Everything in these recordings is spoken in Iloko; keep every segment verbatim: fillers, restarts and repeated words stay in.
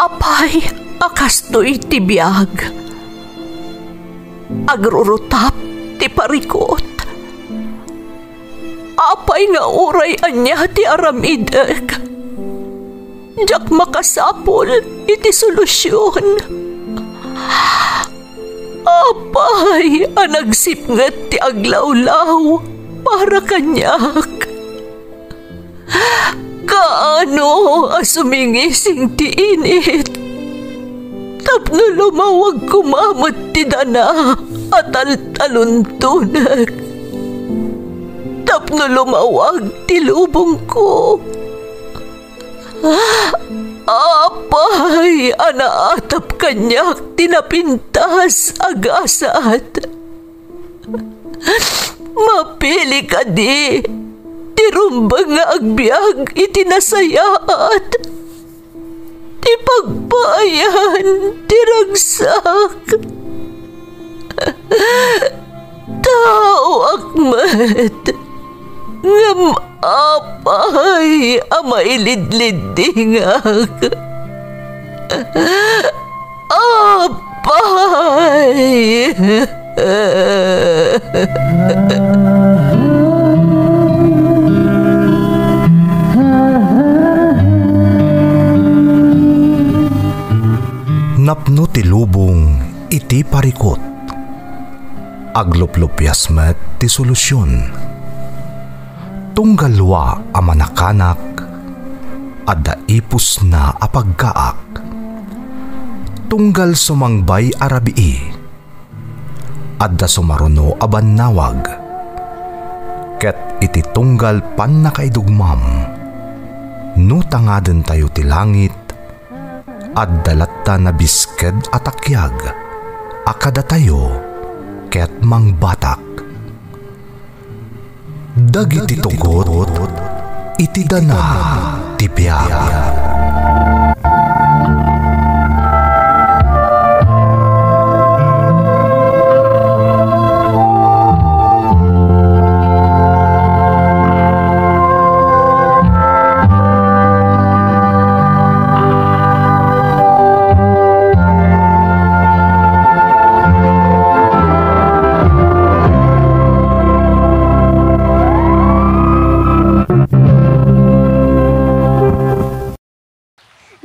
Apay a kastoy ti biag? Agrurutap ti parikut. Apay nga uray ania ti aramidek, diak makasapul iti solusion. Apay a nagsipnget ti aglawlaw para kaniak? Kaano a sumingising ti init tapno lumawag koma met ti dana a taltaluntonek, tapno lumawag ti lubongko? Apay a naatap kaniak ti napintas a gasat? Mapili kadi ti rumbeng nga agbiag iti nasayaat, ti pagpaayan ti ragsak? Taoak met, ngem apay a mailidliddingak? Apay! Napno ti lubong iti parikut. Agluplupias met ti solusion. Tunggal wa a manakanak, adda ipusna a paggaak. Tunggal sumangbay a rabii, adda sumaruno a bannawag. Ket iti tunggal pannakaidugmam, no tangadentayo ti langit, adda latta nabisked a takiag a kadatayo ket mangbatak. Dagiti tugot iti dana ti biag.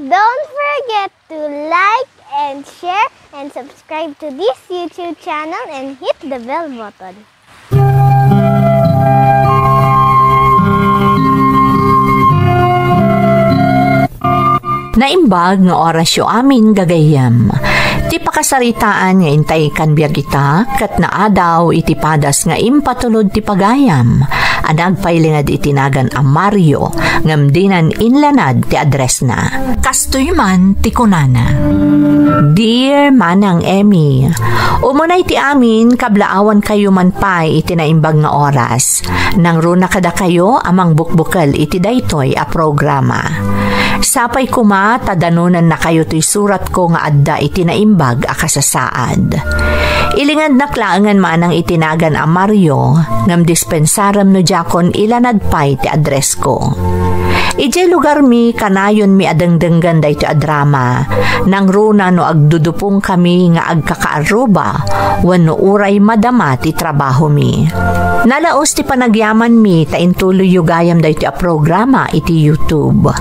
Don't forget to like and share and subscribe to this YouTube channel and hit the bell button. Naimbag nga orasyo amin, gagayyem. Ti pakasaritaan nga intay kan biag ita, ket naadaw iti padas nga impatulod ti pagayam, a nagpailinged iti nagan a Mario, ngem dinan inlanad ti addressna. Kastoy man ti kunana, Dear Manang Emmy, umunay ti amin, kablaawankayo man pay iti naimbag nga oras. Nangruna kadakayo a mangbukbukel iti daytoy a programa. Sapay koma ta danonannakayo toy suratko nga adda iti naimbag a kasasaad. Ilingednak laengen manang iti nagan a Mario, ngem dispensarem no diakon ilanad pay ti addressko. Idiay lugarmi, kanayonmi a dengdenggen daytoy a drama. Nangruna no agdudupongkami nga agkakaarruba wenno uray madama ti trabahomi. Nalaus ti panagyamanmi ta intuloyyo gayam daytoy a programa iti YouTube.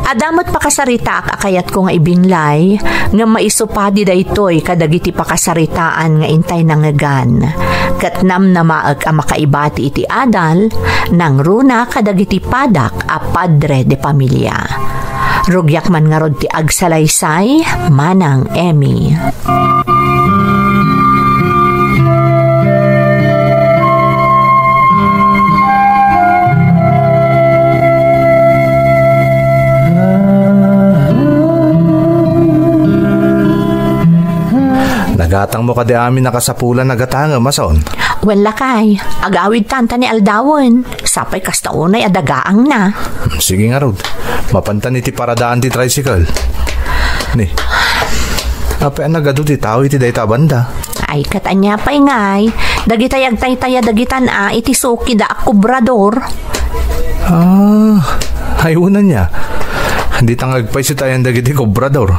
Adda met pakasaritaak a kayatko nga ibinlay, ngem maiso padi daytoy kadagiti pakasaritaan nga intay nangngegan. Ket namnamaek a makaibati iti adal, nangruna kadagiti padak a padre de pamilia. Rugiak man ngarud ti agsalaysay, Manang Emmy. Nagatangmo kadi amin a kasapulan a gatangem, a son? Wen lakay, agawidtan ta ni aldawen. Sapay kasta unay a dagaangna. Sige ngarud. Mapantan iti paradaan ti tricycle. Ni, apay a nagadu ti tao iti dayta a banda? Ay, ket ania pay ngay, dagitay agtaytaya dagitan a iti suki da a kobrador. Ah, ay, unanna. Di ta nga agpayso ti ayan dagiti kobrador.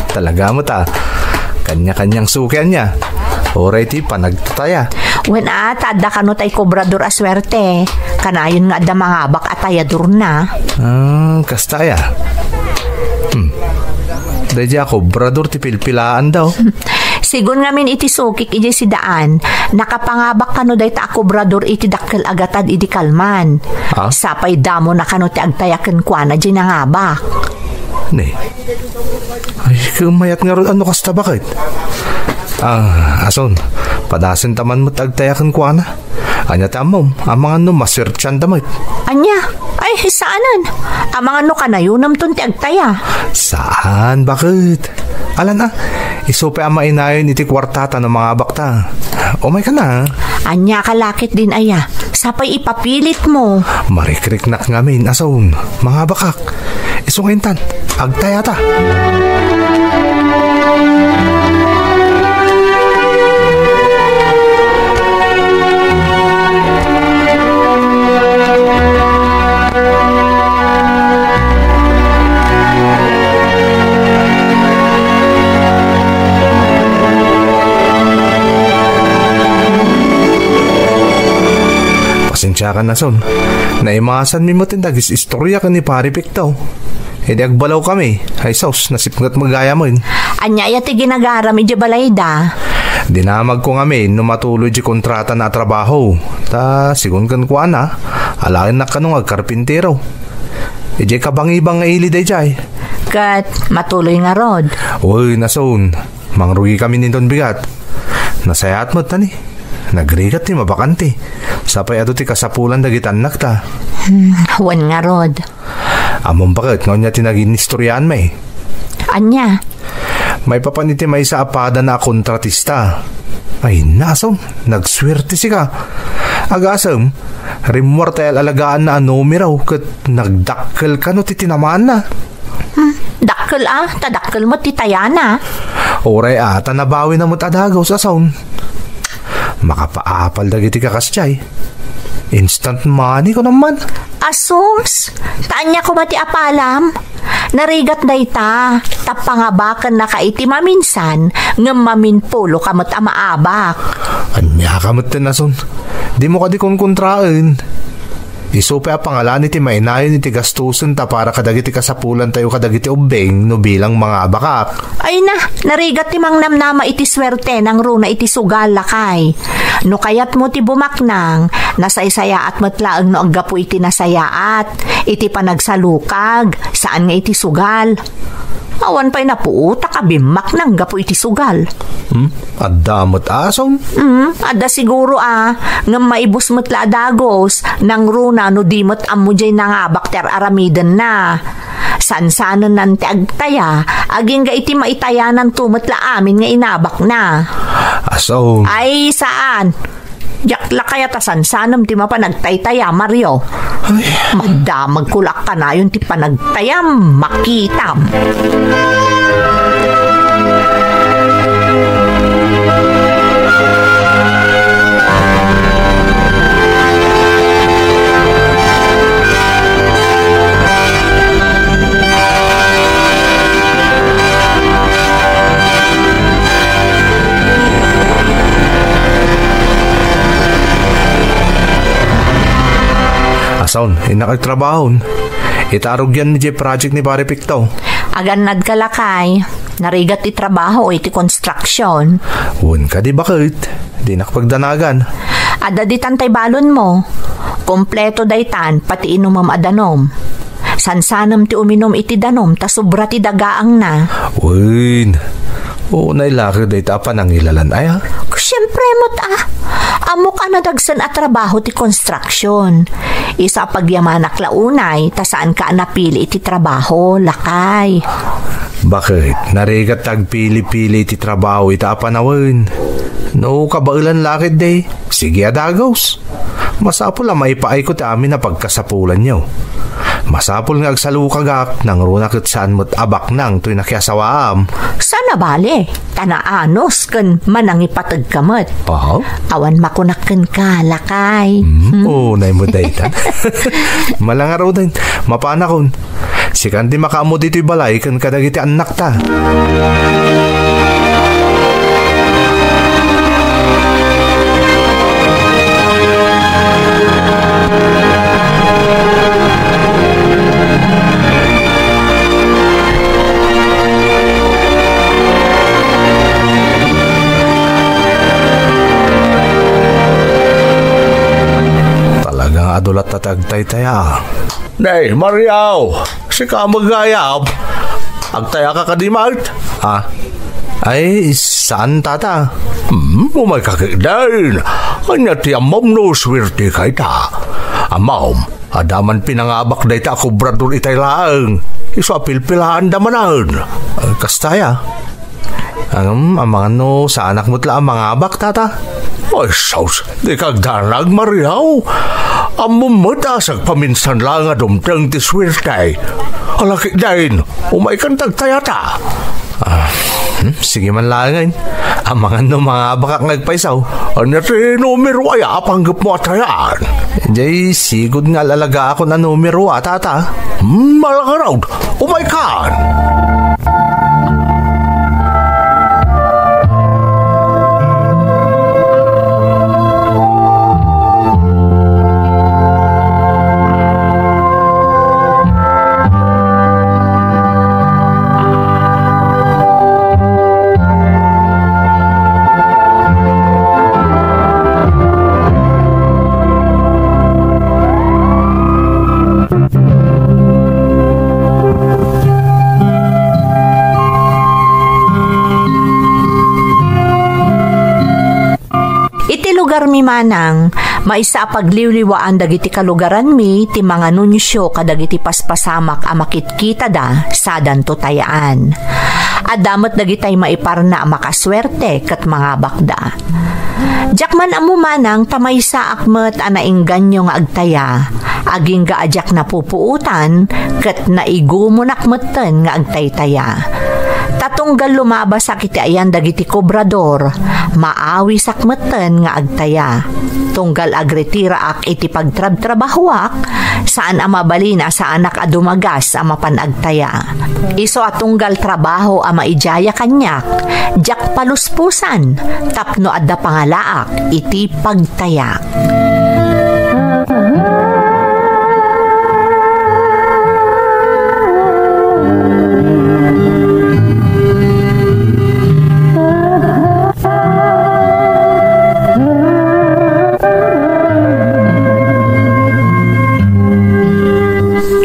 Talaga met a. Kanya-kanyang suki ania. Uray ti panagtataya. Wen a, ta adda kano tay kobrador a suerte. Kanayon nga adda mangabak a tayadorna. Ah, kasta aya. Hmm. Daydi a kobrador ti pilpilaan daw. Sigun ngamin iti sukik idiay sidaan, nakapangabak kano dayta a kobrador iti dakkel a gatad idi kalman. Ah? Sapay damo na kano ti agtaya kenkuana diay nangabak. Ne. Ay, ket mayat ngarud no kasta baket. Ah, ason, padasen ta man met agtaya kenkuana. Ania ti ammom, amangan no masuertian da met. Ania? Ay, saanen. Amangan no kanayonemton ti agtaya. Saan, baket? Alan a, isu pay a mainayon iti kuarta ta no mangabakta. Umay ka na. Ania ka lakit din aya? Sapay ipapilit mo. Marikriknak ngamin, ason. Mangabakak. Isu nga intan, agtayata. Pasensiakan, ason. Naimasanmi met ti nagis-istoria ken ni Pari Pektaw. Idi agbalawkami, ay sus, nasipnget met gayam. Ania aya ti ginagaram idiay balayda? Dinamagko ngamin no matuloy diay kontratana a trabaho. Ta, sigun kenkuana, alaennak kano nga agkarpintero. Idiay kabangibang nga ili daydiay. Ket matuloy ngarud? Wen, ason. Mangrugikami inton bigat. Nasayaat met, ani. Nagrigat ti mabakanti. Sapay adu ti kasapulan dagiti annakta. Hmm, wen ngarud. Ammom baket nga ania ti nagin-istoriaanmi? Ania? Maipapan iti maysa a padana a kontratista. Ay, ason, nagsuerte sika. Agasem, rimmuar ta al-alagaanna a numero ket nagdakkel kano ti tinamaanna. Hmm, dakkel a, ta dakkel met ti tayana. Uray a, ta nabawina met a dagus, ason. Makapaapal dagiti kakasdiay. Instant money, kunam man. Asus, ta ania koma ti apalam? Narigat dayta, ta pangabakennaka iti maminsan, ngem maminpuloka met a maabak. Ania ka met ten, ason? Dimo kadi konkontraen? Isu pay a pangalan iti mainayon iti gastusen ta para kadagiti kasapulantayo kadagiti ubbing no bilang mangabakak. Ay na, narigat ti mangnamnama iti suerte nangruna iti sugal, lakay. No kayatmo ti bumaknang, nasaysayaat met laeng no aggapu iti nasayaat, iti panagsalukag, saan nga iti sugal. Awan pay napuotak a bimmaknang gapu iti sugal. Hmm? Adda met, ason? Hmm, adda siguro a, ngem maibus met la a dagus, nangruna no di met ammo diay nangabak ti ar-aramidenna. Sansanennan ti agtaya, agingga iti maitayananto met la amin nga inabakna. Ason? Ay, saan? Diak la kayat a sansanem ti mapan agtaytaya, Mario. Ay. Madamagko la kanayon ti panagtayam, makitam. Asaon, innak agtrabahon. Ita a rugianmi diay project ni Pare Pektaw. Agannad ka, lakay. Narigat ti trabaho iti construction. Wen kadi, baket. Dinak pagdanagan. Adda ditan tay balonmo. Kompleto daytan, pati inumem a danom. Sansanem ti uminum iti danom ta sobra ti dagaangna. Wen. Unay la ket dayta a panangilalan aya? Siempre met a. Ammok a nadagsen a trabaho ti construction. Isu a pagyamanak la unay ta saanka a napili iti trabaho, lakay. Baket, narigat ta agpili-pili iti trabaho ita a panawen. No kabaelan la ketdi, sige a dagus. Masapul a maipaayko ti amin a pagkasapulanyo. Masapul nga agsalukagak, nangruna ket saan met a baknang toy nakiasawaam. Saan a bale, ta naanus ken manangipategka met. Aha. Awan makunak kenka, lakay. Hmm, hmm. Unay met dayta. Malangaruden, mapanakon. Sikan ti makaammo ditoy balay ken kadagiti annakta. Talaga nga adu latta ti agtaytaya. Nay, Mariaw, sika met gayam. Agtayaka kadi met? Ah, ay, saan, tata? Hmm, umayka ketdin. Ania ti ammom no suerteka ita? Ammom, adda man pinangabak dayta a kobrador itay laeng. Isu a pilpilaanda manen. Ay, kasta aya. Ngem, amangan no saanak met la a mangabak, tata? Ay, sus, dika agdanag, Mariaw. Ammom met a sagpaminsan laeng a dumteng ti suerte. Ala ketdin, umaykan ta agtayata. Ah, hmm, sige man laengen. Amangan no mangabakak nga agpayso. Ania ti numero aya a panggepmo a tayaan? Jay, sigud nga alagaakon a numero a, tata. Hmm, ala ngarud. Umaykan! Iti lugarmi manang, maysa a pagliwliwaan dagiti kalugaranmi ti manganunsio kadagiti paspasamak a makitkitada sadanto tayaan. Adda met dagitay maiparna a makasuerte ket mangabakda. Diak man ammo manang ta maysaak met a nainganio nga agtaya, agingga a diak napupuotan ket naigumunak metten nga agtaytaya. Ta tunggal lumabasak iti ayan dagiti kobrador, maawisak metten nga agtaya. Tunggal agretiraak iti pagtrabtrabahoak, saan a mabalin a saanak a dumagas a mapan agtaya. Isu a tunggal trabaho a maidiaya kaniak, diak paluspusan tapno adda pangalaak iti pagtayak.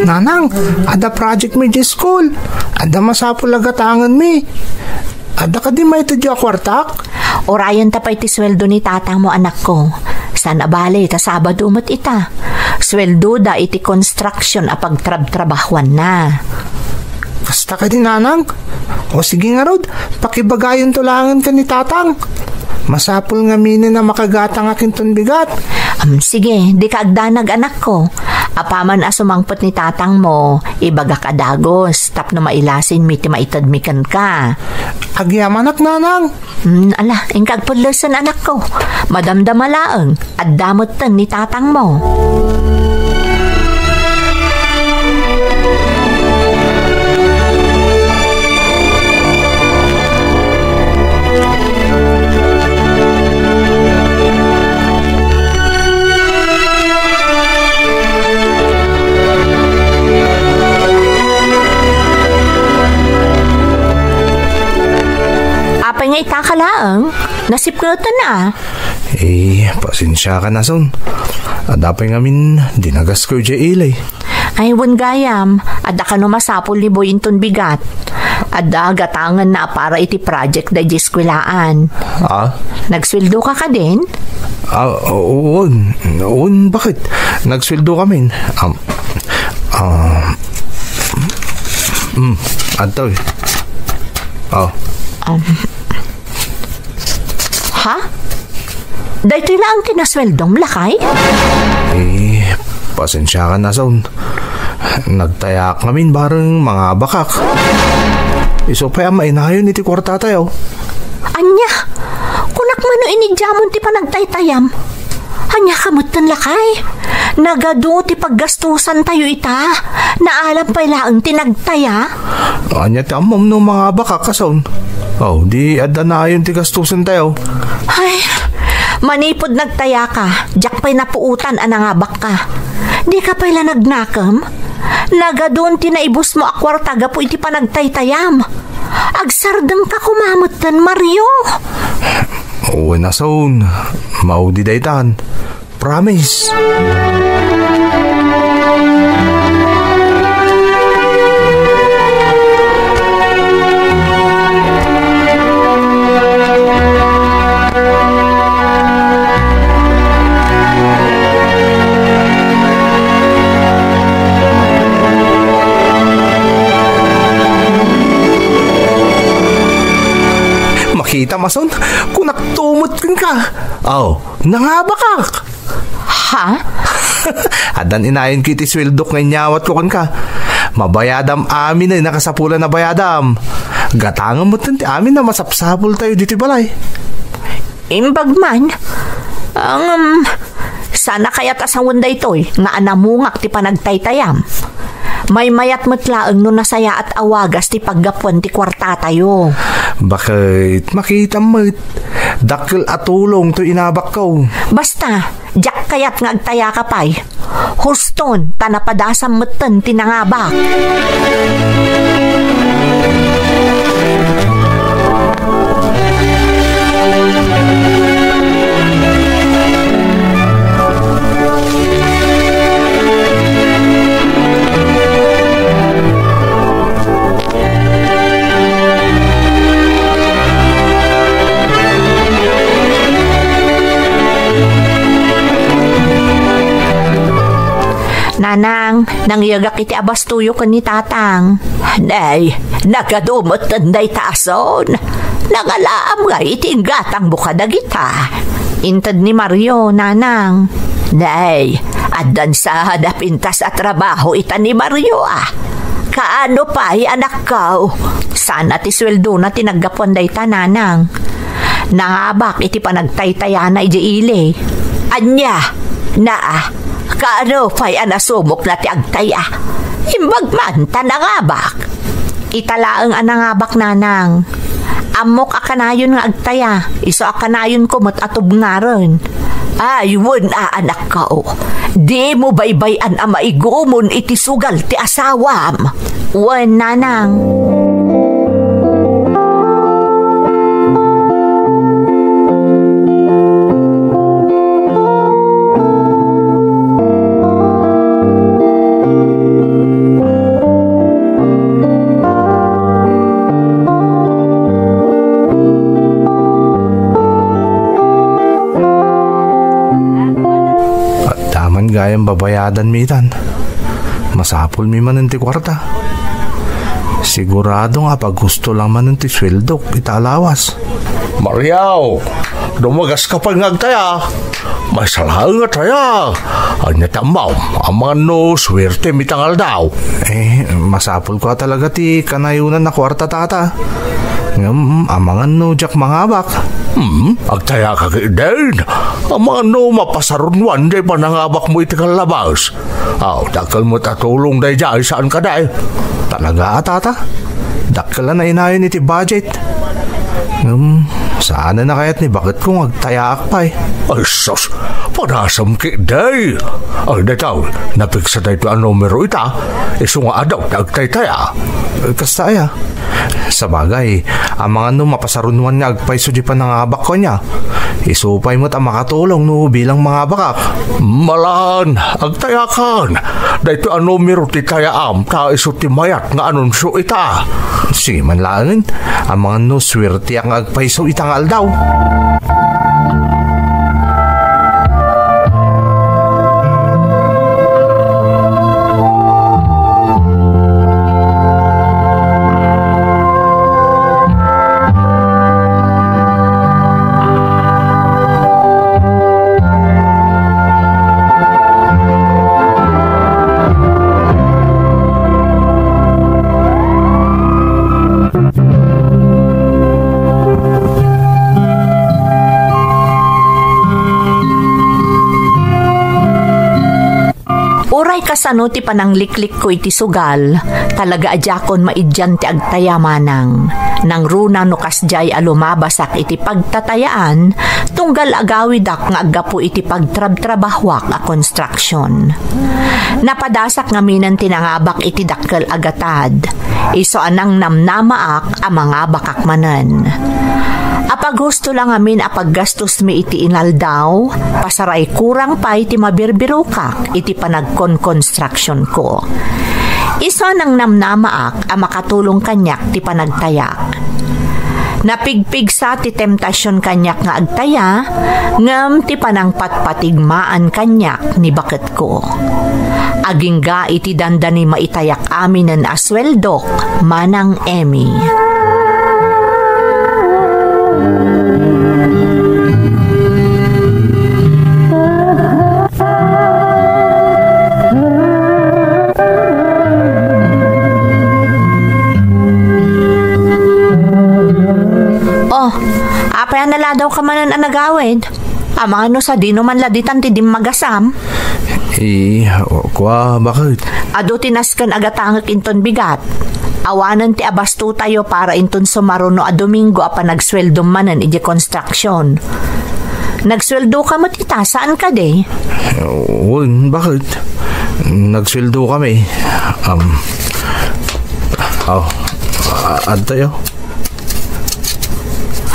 Nanang, adda project mi di school. Adda masapul a gatangenmi. Adda kadi maitedyo a kuartak? Urayen ta pay ti sueldo ni tatangmo, anakko. Saan a bale ta Sabado met ita. Sueldoda iti construction a pagtrabtrabahuanna. Kasta kadi, nanang? O sige ngarud, pakibagayonto laengen ken ni tatang. Masapul ngaminen a makagatangak inton bigat. Am, sige, dika agdanag, anakko. Apaman a sumangpet ni tatangmo, ibagak a dagus tapno mailasinmi ti maitedmi kenka. Agyamanak, nanang. Hmm, ala, inka agpullesen, anakko. Madamdama laeng, adda metten ni tatangmo. Apay nga itaka laeng? Nasipngeten a. Eh, pasensiakan a son. Adda pay ngamin dinagasko idiay ili. Ay, wen gayam, adda kano masapul ni Boy inton bigat. Adda gatangenna a para iti project da idiay eskwelaan. Ah? Nagsueldo ka kadin? Ah, wen, wen, bakit? Nagsueldo kamin. Um, ah, mm, adtoy. Oh. Um, Ha? Daytoy laeng ti nasueldom, lakay? Eh, pasensiakan a son. Nagtayaak ngamin bareng mangabakak. Isu pay a mainayon iti kuartatayo. Ania? Kunak mano, inidiamon ti panagtaytayam? Ania ka metten, lakay? Nagadu ti paggastusantayo ita. Naalam pay laeng ti nagtaya. Ania ti ammom no mangabakak, Ason? Oh, di adda nayon ti gastusentayo. Ay, manipud nagtayaka, diak pay napuotan a nangabakka. Dika pay la nagnakem? Nagadun ti naibusmo a kuarta gapu iti panagtaytayam. Agsardengka koma metten, Mario. Wen, Ason, maudi daytan. Promise. Makitam, Ason, kunak tumot kenka. Aw, nangabakak. Ha? Addan inayonko iti sueldok nga inyawatko kenka. Mabayadam amin a nakasapulan a bayadam. Gatangem metten ti amin a masapsapultayo ditoy balay. Imbag man, ngem, sana kayat a sawen daytoy nga anamungak ti panagtaytayam. Maymayat met laeng no nasayaat a wagas ti paggapuan ti kuartatayo. Baket, makitam met. Dakkel a tulong toy inabakko. Basta, diak kayat nga agtayaka pay. Huston, ta napadasam metten ti nangabak. Nanang, nangyegak iti abastoyo ken ni Tatang. Nay, nagadu metten dayta, Ason. Nangalaam ngay iti inggatangmo kadagita. Inted ni Mario, Nanang. Nay, addan saan a pintas a trabaho ita ni Mario, a. Kaano pay, anakko? Sana ti sueldona ti naggapuan dayta, Nanang. Nangabak iti panagtaytayana idiay ili. Ania? Naa, kaano pay a nasumokna ti agtaya? Imbag man ta nangabak. Ita laeng a nangabak, Nanang. Ammok a kanayon nga agtaya, isu a kanayonko met a tubngaren. Ay, wen a, anakko. Dimo baybay-an a maigumon iti sugal ti asawam. Wen, Nanang. Adda man gayam babayadanmi itan. Masapulmi manen ti kuarta. Sigurado nga paghusto lang manen ti sueldok ita a lawas. Mario, dumagaska pay nga agtaya. Maysa laeng a taya. Ania ti ammom? Amangan no suertem ita nga aldaw? Eh, masapulko a talaga ti kanayonan a kuarta, Tata. Ngem, amangan no diak mangabak. Hmm, agtayaka ketdin. Amangan no mapasarunwan ti panangabakmo iti kallabas. Aw, dakkel met a tulong daydiay, saan kadi? Talaga a, Tata? Dakkel a nainayon iti budget. Ngem, saan a nakayat ni baketko nga agtayaak pay? Ay, sus! Padasem ketdi! Ay, dayta, napiksa daytoy a numero ita, isu nga adda ti agtaytaya. Kasta aya? Sabagay, amangan no mapasarunwan nga agpayso di panangabakko ania. Isu pay met a makatulong no bilang mangabakak. Malan, agtayakan. Daytoy a numero ti tayaam ta isu ti mayat nga anunsio ita. Sige man laengen, amangan no suerteak nga agpayso ita nga aldaw. Kasano ti panangliklikko iti sugal, talaga a diakon maiddian ti agtaya manang. Nangruna no kasdiay a lumabasak iti pagtatayaan, tunggal agawidak nga aggapu iti pagtrabtrabahoak a construction. Napadasak ngaminen ti nangabak iti dakkel a gatad. Isu a nangnamnamaak a mangabakak manen. Apaghusto la ngamin a paggastosmi iti inaldaw, pasaray kurang pay ti mabirbirokak iti panagkonkonstruksionko. Isu a nangnamnamaak a makatulong kaniak ti panagtayak. Napigpigsa ti temptasion kaniak nga agtaya, ngem ti panangpatpatigmaan kaniak ni baketko. Agingga iti dandani maitayak aminen a sueldok, Manang Emmy. Oh, apay a naladawka manen a nagawid? Amangan no sadino man la ditan ti dimmagasam? Eh, kua, baket? Adu ti nasken a gatangek inton bigat. Awanen ti abastotayo para inton sumaruno a Domingo a panagsueldom manen idiay construction. Nagsueldoka met ita, saan kadi? Wen, baket? Nagsueldokami. Um, oh, a-, adtoyo.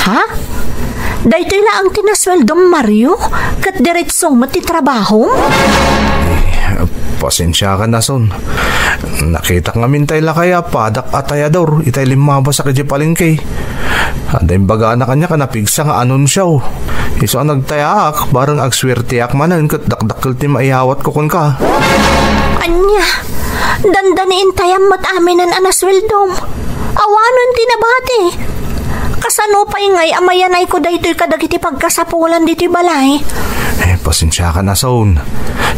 Ha? Daytoy laeng ti nasueldom, Mario? Ket diretso met ti trabahom? Eh, pasensiakan, Ason. Nakitak ngamin tay lakay a padak a tayador itay limmabasak idiay palengke. Adda imbagana kaniak a napigsa nga anunsio. Isu a nagtayaak, bareng agsuerteak manen ket dakdakkel ti maiyawatko kenka. Ania? Dandani intayam met aminen a nasueldom. Awanen ti nabati. Kasano pay ngay a mayanayko daytoy kadagiti pagkasapulan ditoy balay? Eh, pasensiakan, Ason.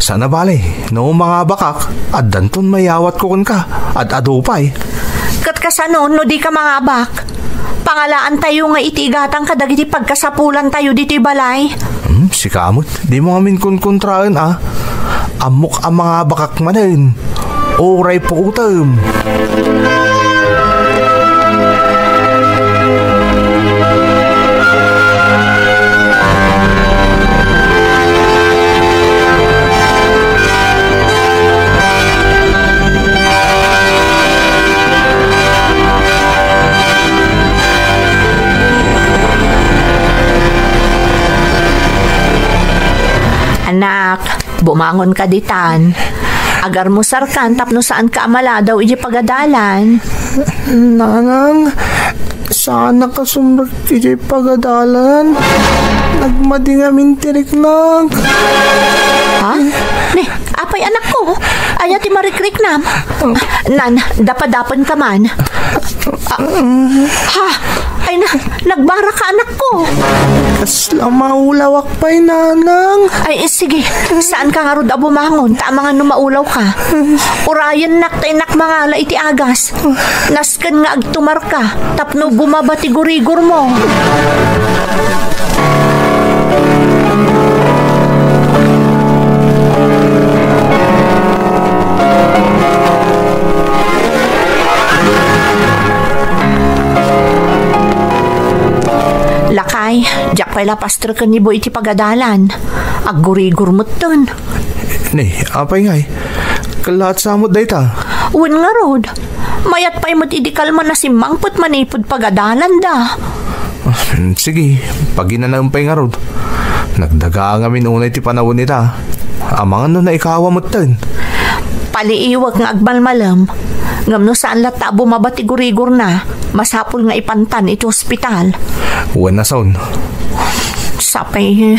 Saan a bale, no mangabakak, addanton mayawatko kenka. Ad-adu pay. Ket kasano no dika mangabak? Pangalaantayo nga iti igatang kadagiti pagkasapulantayo ditoy balay. Hmm, sika met, dimo ngamin konkontraen, a. Ammok a mangabakak manen. Uray puotem. Anak, bumangon ka ditan. Agarmusarkan tapno saan ka a maladaw idiay pagadalan. Nanang, saan a kasumrek idiay pagadalan. Nagmadi ngamin ti riknak. Ha? Ni, apay, anakko? Aya ti marikriknam? Nan, dapadapen ka man. Ah, ha? Ay na, nagbara ka, anakko. Kasla maulawak pay, nanang. Ay, sige, saan ka ngarud a bumangon, ta amangan no maulaw ka. Urayennak ta innak mangala iti agas. Nasken nga agtumar ka, tapno bumaba ti gurigor mo. Lakay, diak pay la pastreken ni Boy iti pagadalan. Aggurigor metten. Ni, apay ngay? Kellaat sa met dayta? Wen ngarud. Mayat pay met idi kalman a simmangpet manipud pagadalanda. Sige, paginanaem pay ngarud. Nagdagaa ngamin unay ti panawen ita. Amangan no naikawa metten. Paliiwek nga agmalmalem. Ngem no saan latta a bumaba ti gurigorna, masapul nga ipantan iti ospital. Wen, Ason. Sapay,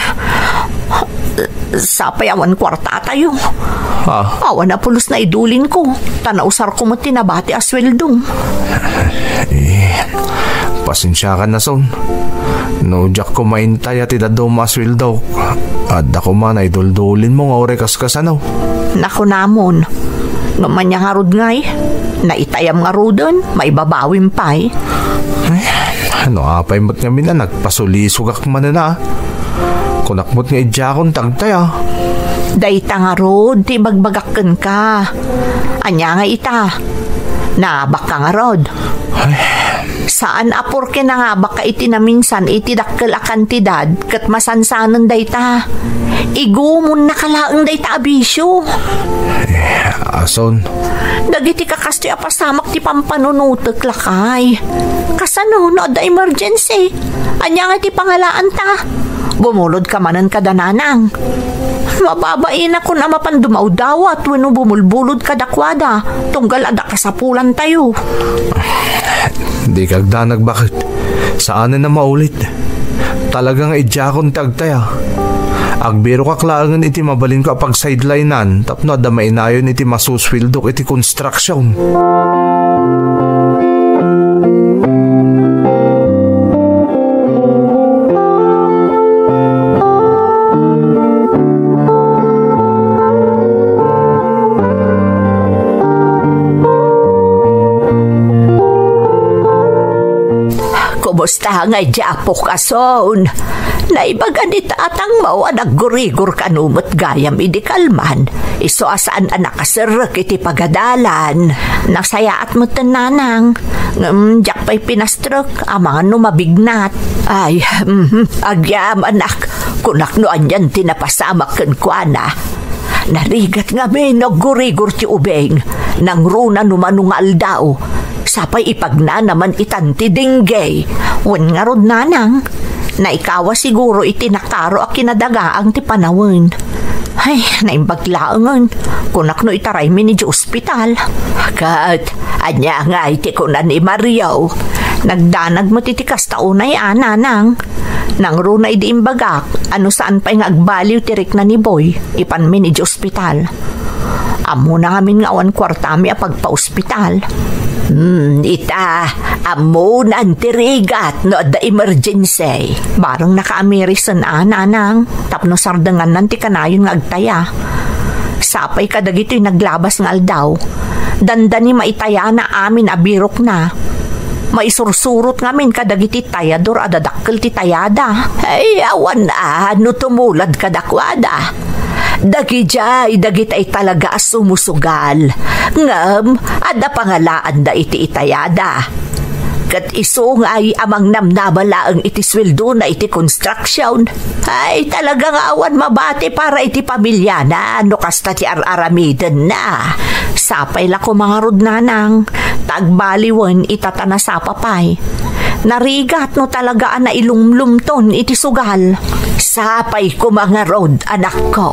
sapay awan kuartatayo. Ah. Awan a pulos naidulinko, ta nausarko met ti nabati a sueldom. Eh, pasensiakan, Ason. No diak koma intaya ti dadduma a sueldok, adda koma naiduldulinmo nga uray kaskasano. Nakunamon, ngem ania ngarud ngay, naitayam ngaruden, maibabawim pay. Eh, no apay met ngamin a nagpasulisogak manen a. Kunak met nga idiakon ti agtaya. Dayta ngarud ti ibagbagak kenka. Ania nga ita? Nangabakka ngarud? Ay. Saan a porke nangabakka iti naminsan iti dakkel a kantidad ket masansanen dayta. Igumonnaka laeng dayta a bisio. Eh, ason? Dagiti kakastoy a pasamak ti pampanunotek, lakay. Kasano no adda emergency? Ania nga ti pangalaanta? Bumulodka manen kada nanang. Mababainakon a mapan dumawdawat wenno bumulbulod kadakuada, tunggal adda kasapulantayo. Dika agdanag, baket. Saanen a maulit. Talaga nga idiakon ti agtaya. Agbirokak laengen iti mabalinko a pagsidelinean tapno adda mainayon iti masusweldok iti konstruksyon. Kumusta ngay diapok, ason? Naibaga ni tatangmo a naggurigor kano met gayam idi kalman. Isu a saan a nakaserrek iti pagadalan. Nasayaat met ten nanang. Ngem diak pay pinastrek, amangan no mabignat. Ay, mhm, agyamanak. Kunak no anian ti napasamak kenkuana. Narigat ngamin no aggurigor ti ubing. Nangruna no mano nga aldaw. Sapay ipagnanaman itan ti dengue. Wen ngarud, nanang. Naikawa siguro iti nakaro a kinadagaang ti panawen. Ay, naimbag laengen. Kunak no itaraymi idiay ospital. Ket, ania ngay ti kuna ni Mario? Nagdanag met iti kasta unay a, nanang. Nangruna idi imbagak, a no saan pay nga agbaliw ti rikna ni Boy, ipanmin idiay ospital. Ammona ngamin nga awan kuartami a pagpaospital. Hmm, ita, ammonan ti rigat no adda emergency. Bareng nakaamirisan a, nanang, tapno sardengannan ti kanayon nga agtaya. Sapay kadagitoy naglabas nga aldaw. Dandani maitayana amin a birokna. Maisursurot ngamin kadagiti tayador a dadakkel ti tayada. Ay, awan a no tumulad kadakuada. Dagidiay dagitay talaga a sumusugal. Ngem, adda pangalaanda iti itayada. Ket isu ngay a mangnamnama laeng iti sueldona iti construction. Ay, talaga nga awan mabati para iti pamilyana no kasta ti ar-aramidenna. Sapay la koma ngarud, nanang, ta agbaliwen ita ta nasapa pay. Narigat no talaga a nailumlumton iti sugal. Sapay koma ngarud, anakko.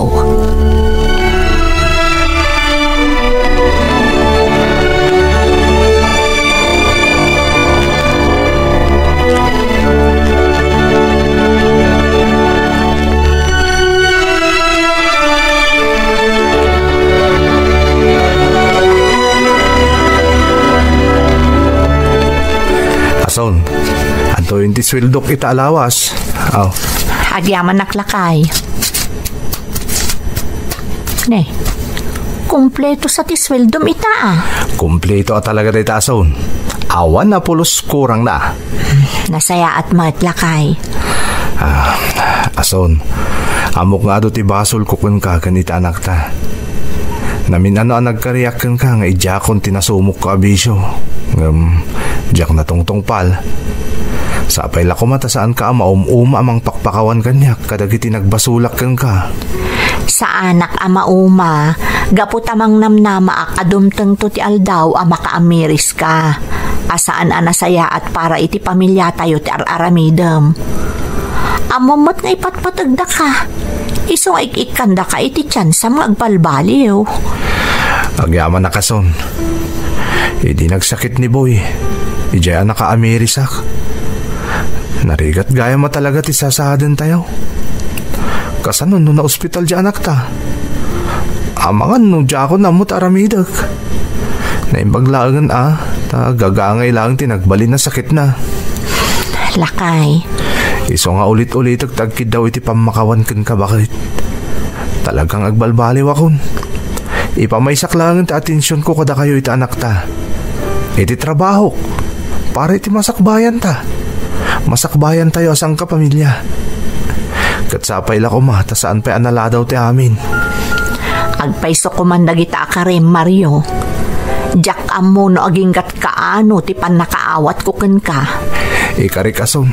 Ason, adtoyen ti sueldok ita a lawas. Aw. Agyamanak, lakay. Ne, kumpleto sa ti sueldom ita, a. Kumpleto a talaga dayta, ason. Awan a pulos kurangna. Nasayaat met, lakay. Ah, ason, ammok nga adu ti basolko kenka ken ita anakta. Namin-ano a nagkariak kenka nga idiakon ti nasumokko a bisio. Ngem, diak natungtungpal. Sapay la koma ta saanka a maum-uma a mangpakpakawan kaniak kadagiti nagbasolak kenka. Saanak a mauma, gapu ta mangnamnamaak a dumtengto ti aldaw a makaamiriska, a saan a nasayaat para iti pamiliatayo ti ar-aramidem. Ammom met nga ipatpategdaka, isu nga ik-ikkandaka iti tiansam nga agbalbaliw. Agyamanak, ason. Idi nagsakit ni Boy, idiay a nakaamirisak. Narigat gayam a talaga ti sasaadentayo. Kasano no naospital diay anakta? Amangan no diakon ammo ti aramidek. Naimbag laengen a, ta gagangay laeng ti nagbalin a sakitna. Lakay. Isu nga ulit-ulitek ti agkiddaw iti pammakawan kenka, baket. Talagang agbalbaliwakon. Ipamaysak laengen ti atensionko kadakayo iti anakta. Iti trabahok. Para iti masakbayanta. Masakbayantayo a sangkapamilya. Ket sapay la koma ta saan pay a naladaw ti amin. Agpayso koman dagita a karim, Mario. Diak ammo no aginggat kaano ti pannakaawatko kenka. Ikarik a son.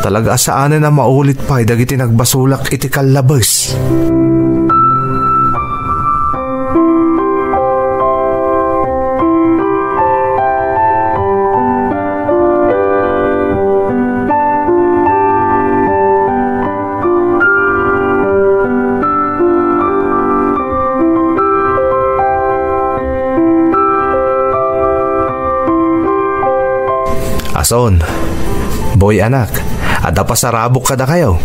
Talaga a saanen a maulit pay dagiti nagbasolak iti kallabes. Ason, Boy anak, adda pasarabok kadakayo.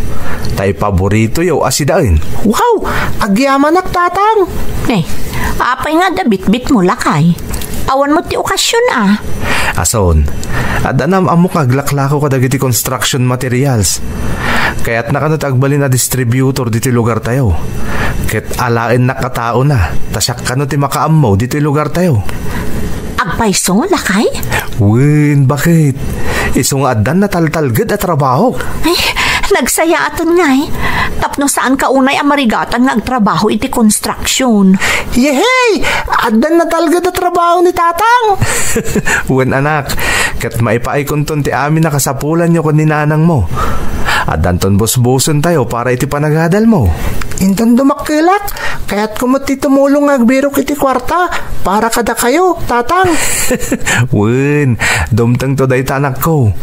Ta ipaboritoyo a sidaen. Wow! Agyamanak, Tatang! Eh, apay nga adda bitbitmo, lakay? Awan met ti okasion, a. Ason, adda nam-ammok nga aglaklako kadagiti construction materials. Kayatna kano ti agbalin a distributor ditoy lugartayo. Ket alaennak a taona, ta siak kano ti makaammo ditoy lugartayo. Agpayso, lakay? Wen, baket? Isu nga addan nataltalged a trabaho. Ay, nagsayaaten ngay. Tapno saanka unay a marigatan nga agtrabaho iti construction. Yehey! Addan natalged a trabaho ni Tatang! Wen, anak, ket maipaaykonton ti amin a kasapulanyo ken ni nanangmo. Addanton busbusentayo para iti panagadalmo. Inton dumakkelak, kayatko met ti tumulong nga agbirok iti kuarta para kadakayo, Tatang. Wen, dumtengto dayta, anakko.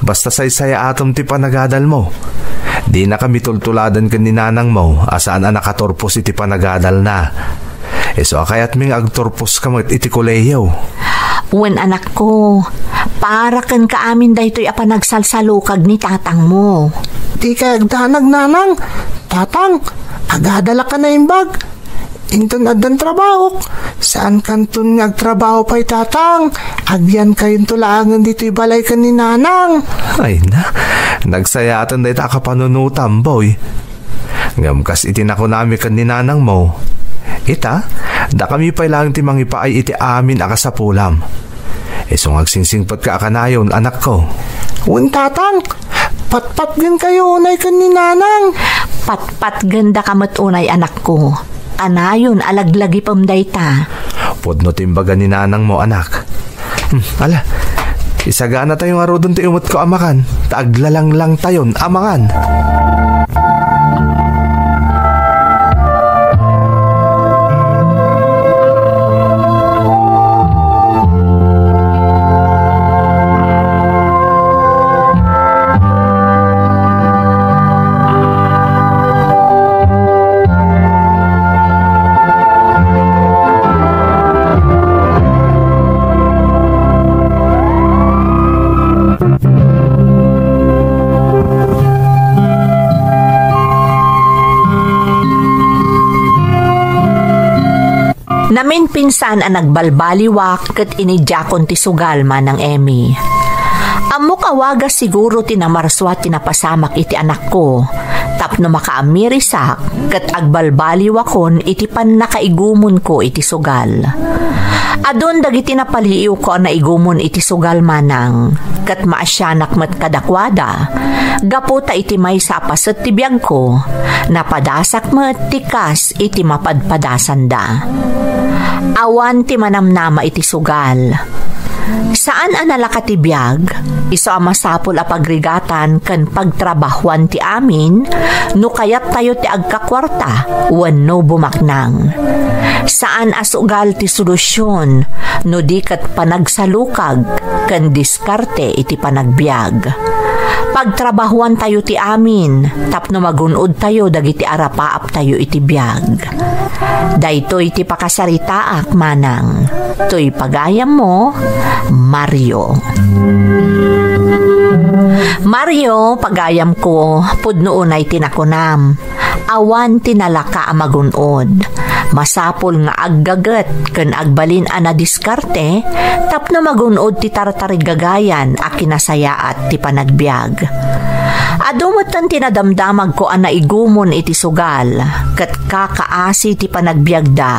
Basta saysayaatem ti panagadalmo. Dinaka mitultuladen ken ni nanangmo a saan a nakaturpos iti panagadalna. Isu a kayatmi nga agturposka met iti kolehiyo. Wen, anakko, para kenka amin daytoy a panagsalsalukag ni tatangmo. Dikay agdanag, nanang. Tatang, agadalak a naimbag. Inton addan trabahok, saankanton nga agtrabaho pay, tatang. Agyankayonto laengen ditoy balay ken ni nanang. Ay na, nagsayaaten dayta a kapanunotam, Boy. Ngem kas iti nakunami ken ni nanangmo, ita, dakami pay laeng ti mangipaay iti amin a kasapulam. Isu nga agsingsingpetka a kanayon, anakko. Wen, tatang, patpatgenkayo unay ken ni nanang. Patpatgendaka met unay, anakko. Kanayon a laglagipem dayta. Pudno ti imbaga ni nanangmo, anak. Hmm, ala, isaganatayo ngaruden ti umetko a makan, ta aglalanglantayon a mangan. Naminpinsan a nagbalbaliwak ket inidiakon ti sugal, Manang Emmy. Ammok a wagas siguro ti namarsua ti napasamak iti anakko tapno makaamirisak ket agbalbaliwakon iti pannakaigumonko iti sugal. Adun dagiti napaliiwko a naigumon iti sugal, manang, ket maasianak met kadakuada, gapu ta iti maysa a paset ti biagko, napadasak met ti kas iti mapadpadasanda. Awan ti manamnama iti sugal. Saan a nalaka ti biag, isu a masapul a pagrigatan ken pagtrabahuan ti amin no kayattayo ti agkakuarta wenno bumaknang. Saan a sugal ti solusion no di ket panagsalukag ken diskarte iti panagbiag. Pagtrabahuantayo ti amin tapno magun-odtayo dagiti arapaaptayo iti biag. Daytoy ti pakasaritaak, manang. Toy pagayammo, Mario. Mario, pagayamko, pudno unay ti nakunam. Awan ti nalaka a magun-od. Masapul nga aggaget ken agbalin a nadiskarte tapno magun-od ti tartarigagayan a kinasayaat ti panagbiag. Adu metten ti nadamdamagko a naigumon iti sugal, ket kakaasi ti panagbiagda,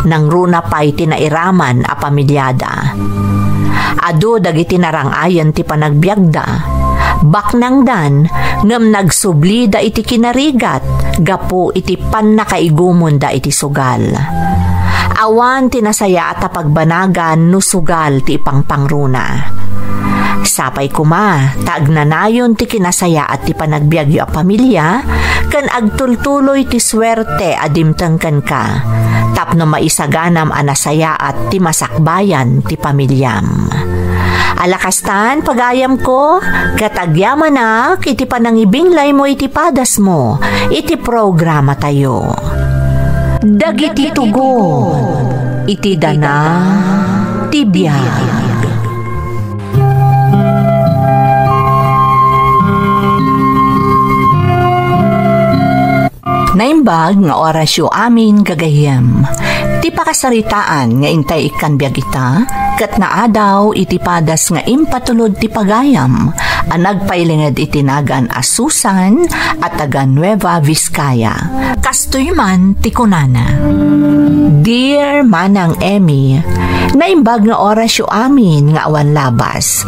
nangruna pay ti nairaman a pamiliada. Adu dagiti narang-ayen ti panagbiagda. Baknangdan, ngem nagsublida iti kinarigat, gapu iti pannakaigumonda iti sugal. Awan ti nasayaat a pagbanagan no sugal ti ipangpangruna. Sapay koma ta agnanayon ti kinasayaat ti panagbiagyo a pamilia ken agtultuloy ti suerte a dimteng kenka tapno maisaganam a nasayaat ti masakbayan ti pamiliam. Ala kastan, pagayamko, ket agyamanak iti panangibinglaymo iti padasmo iti programatayo. Dagiti tugon iti dana ti biag. Naimbag nga orasyo amin, gagayyem. Ti pakasaritaan nga intay ikkan biag ita, ket naadaw iti padas nga impatulod ti pagayam a nagpailinged iti nagan a Susan a taga Nueva Vizcaya. Kastoy man ti kunana, Dear Manang Emmy, naimbag nga orasyo amin nga awan labas.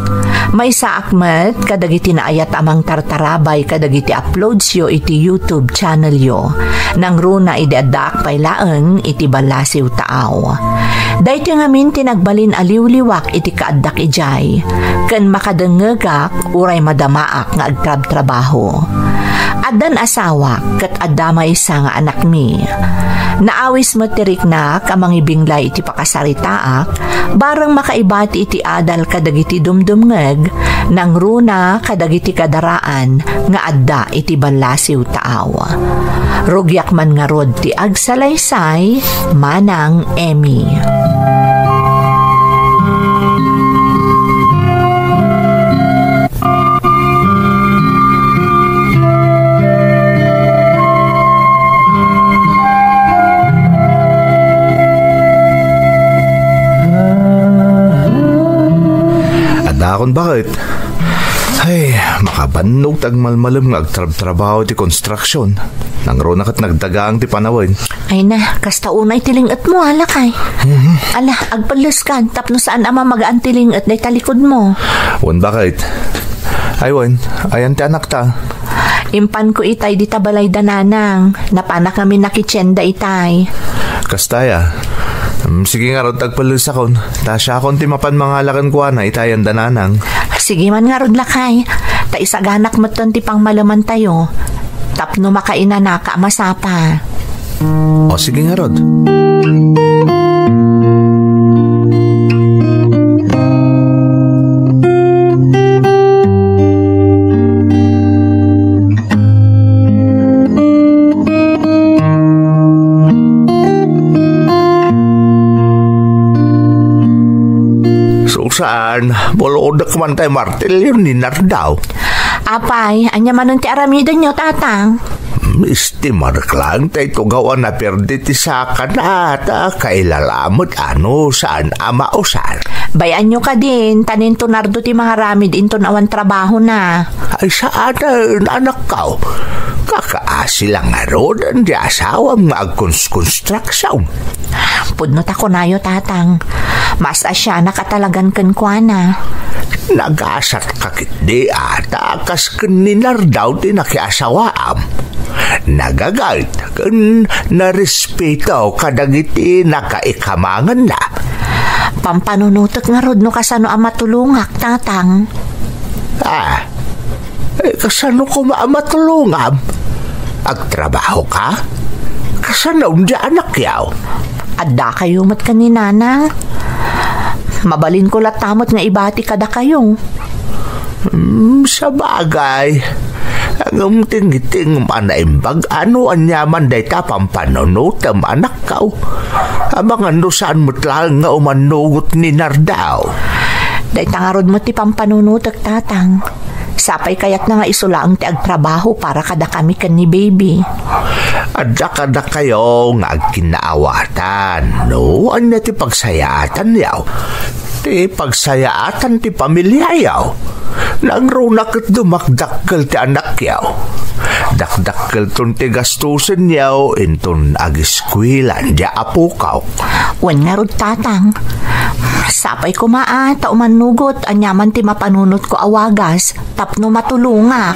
Maysaak met kadagiti naayat a mangtartarabay kadagiti uploadsyo iti YouTube channelyo. Nangruna idi addaak pay laeng iti ballasiw taaw. Daytoy ngamin ti nagbalin a liwliwak iti kaaddak idiay, ken makadengngegak uray madamaak nga agtrabtrabaho. Addan asawak ket adda maysa nga anakmi. Naawis met ti riknak a mangibinglay iti pakasaritaak, bareng makaibati iti adal kadagiti dumdumngeg, nangruna kadagiti kadaraan nga adda iti ballasiw taaw. Rugiak man ngarud ti agsalaysay, Manang Emmy. Adakon baket. Ay, makabannog ti agmalmalem nga agtrabtrabaho ti konstruksyon. Nangruna ket nagdagang ti panawen. Ay na, kasta unay ti ling-etmo, a, lakay. Mhm. Ala, agpelleskan, tapno saan a mamagaan ti ling-et dayta likudmo. Wen baket. Ay wen, ayan ti anakta. Impanko itay dita balay da nanang. Napanak ngamin a kitchen da itay. Kasta aya. Mm, sige ngarud, agpellesakon. Ta siakon ti mapan mangala kenkuana itayan da nanang. Sige man ngarud, lakay. Ta isaganak metten ti pangmalemantayo. Tapno makainanaka a masapa. O, sige ngarud. Susan, bulodek man tay martilyo ni Nardaw. Apay, ania manen ti aramidenyo, Tatang? Mistimarek laeng tay tugaw a naperdi ti sakana, ta kailalamet a no saan a mausar. Bay-anyo kadin, ta ni Nardo ti mangaramid inton awan trabahona. Ay, saanen, anakko. Kakaasi la ngaruden ti asawam nga agkonstruction. Pudno ta kunayo, Tatang. Mas-asianak a talagan kenkuana. Nagasatka ketdi a ta kas ken ni Nardaw ti nakiasawaam. Nagagayt ken narespeto kadagiti nakaikamanganna. Pampanunotek ngarud no kasano a matulongak, Tatang. Ah, eh, kasano koma a matulongam? Agtrabahoka? Kasano ti anakyo? Addakayo met ken ni Nanang. Mabalinko latta met nga ibati kadakayo. Hmm, sabagay. Ngem tingting a naimbag a no aniaman dayta pampanunotem, anakko. Amangan no saan met laeng nga umannugot ni Nardaw. Dayta ngarud met ti pampanunotek, Tatang. Sapay kayatna nga isu laeng ti agtrabaho para kadakami ken ni baby. Adda kadakayo nga agkinnaawatan no ania ti pagsayaatanyo, ti pagsayaatan ti pamiliayo. Nangruna ket dumakdakkel ti anakyo. Dakdakkelton ti gastusenyo inton agiskuela diay apokok. Wen ngarud, Tatang. Sapay koma a ta umannugot aniaman ti mapanunotko a wagas tapno matulongak.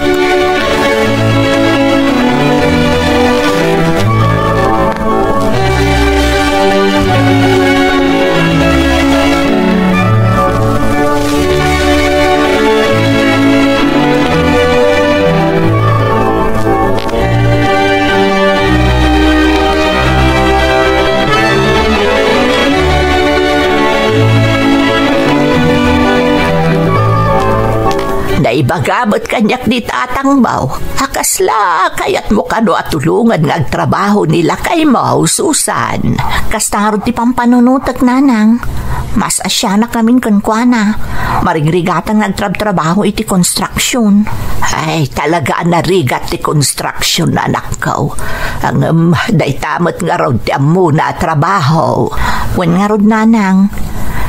Ibaga met kaniak ni tatangmo a kasla kayatmo kano a tulongan nga agtrabaho ni lakaymo, Susan. Kasta ngarud ti pampanunotek, nanang. Mas asianak ngamin kenkuana. Marigrigatan nga agtrabtrabaho iti construction. Ay, talaga a narigat ti construction, anakko. Ngem, dayta met ngarud ti ammona a trabaho. Wen ngarud, nanang.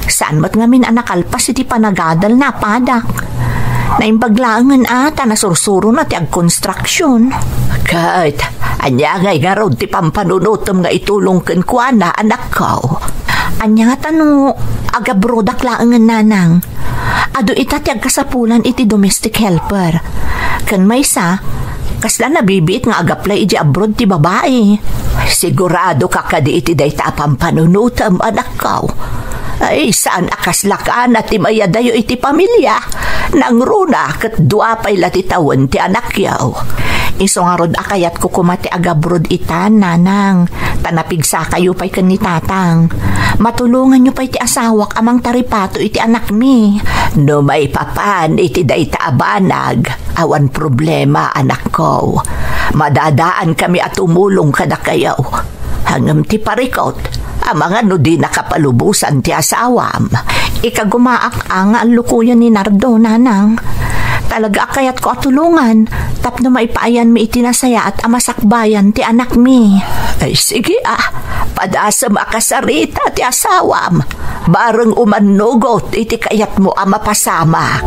Saan met ngamin a nakalpas iti panagadalna a padak. Naimbag laengen a ta nasursurona ti agkonstruksion. Ket, ania ngay ngarud ti pampanunotem nga itulong kenkuana, anakko? Ania ngata no agabrodak laengen, nanang? Adu ita ti agkasapulan iti domestic helper. Ken maysa, kasla nabibiit nga agaplay iti abroad ti babai. Siguradoka kadi iti dayta a pampanunotem, anakko? Ay, saan a kasla kana ti mayadayo iti pamilia? Nangruna ket dua pay la ti tawen ti anakyo. Isu ngarud a kayatko koma ti agabroad itan, nanang, ta napigsakayo pay ken ni tatang. Matulonganyo pay ti asawak a mangtaripato iti anakmi. No maipapan iti dayta a banag, awan problema, anakko. Madadaankami a tumulong kadakayo. Ngem ti parikut, amangan no di nakapalubosan ti asawam. Ikagumaak a nga allukoyen ni Nardo, nanang. Talaga a kayatko a tulongan tapno maipaayanmi iti nasayaat a masakbayan ti anakmi. Ay, sige a, padasem a kasarita ti asawam. Bareng umannugot iti kayatmo a mapasamak.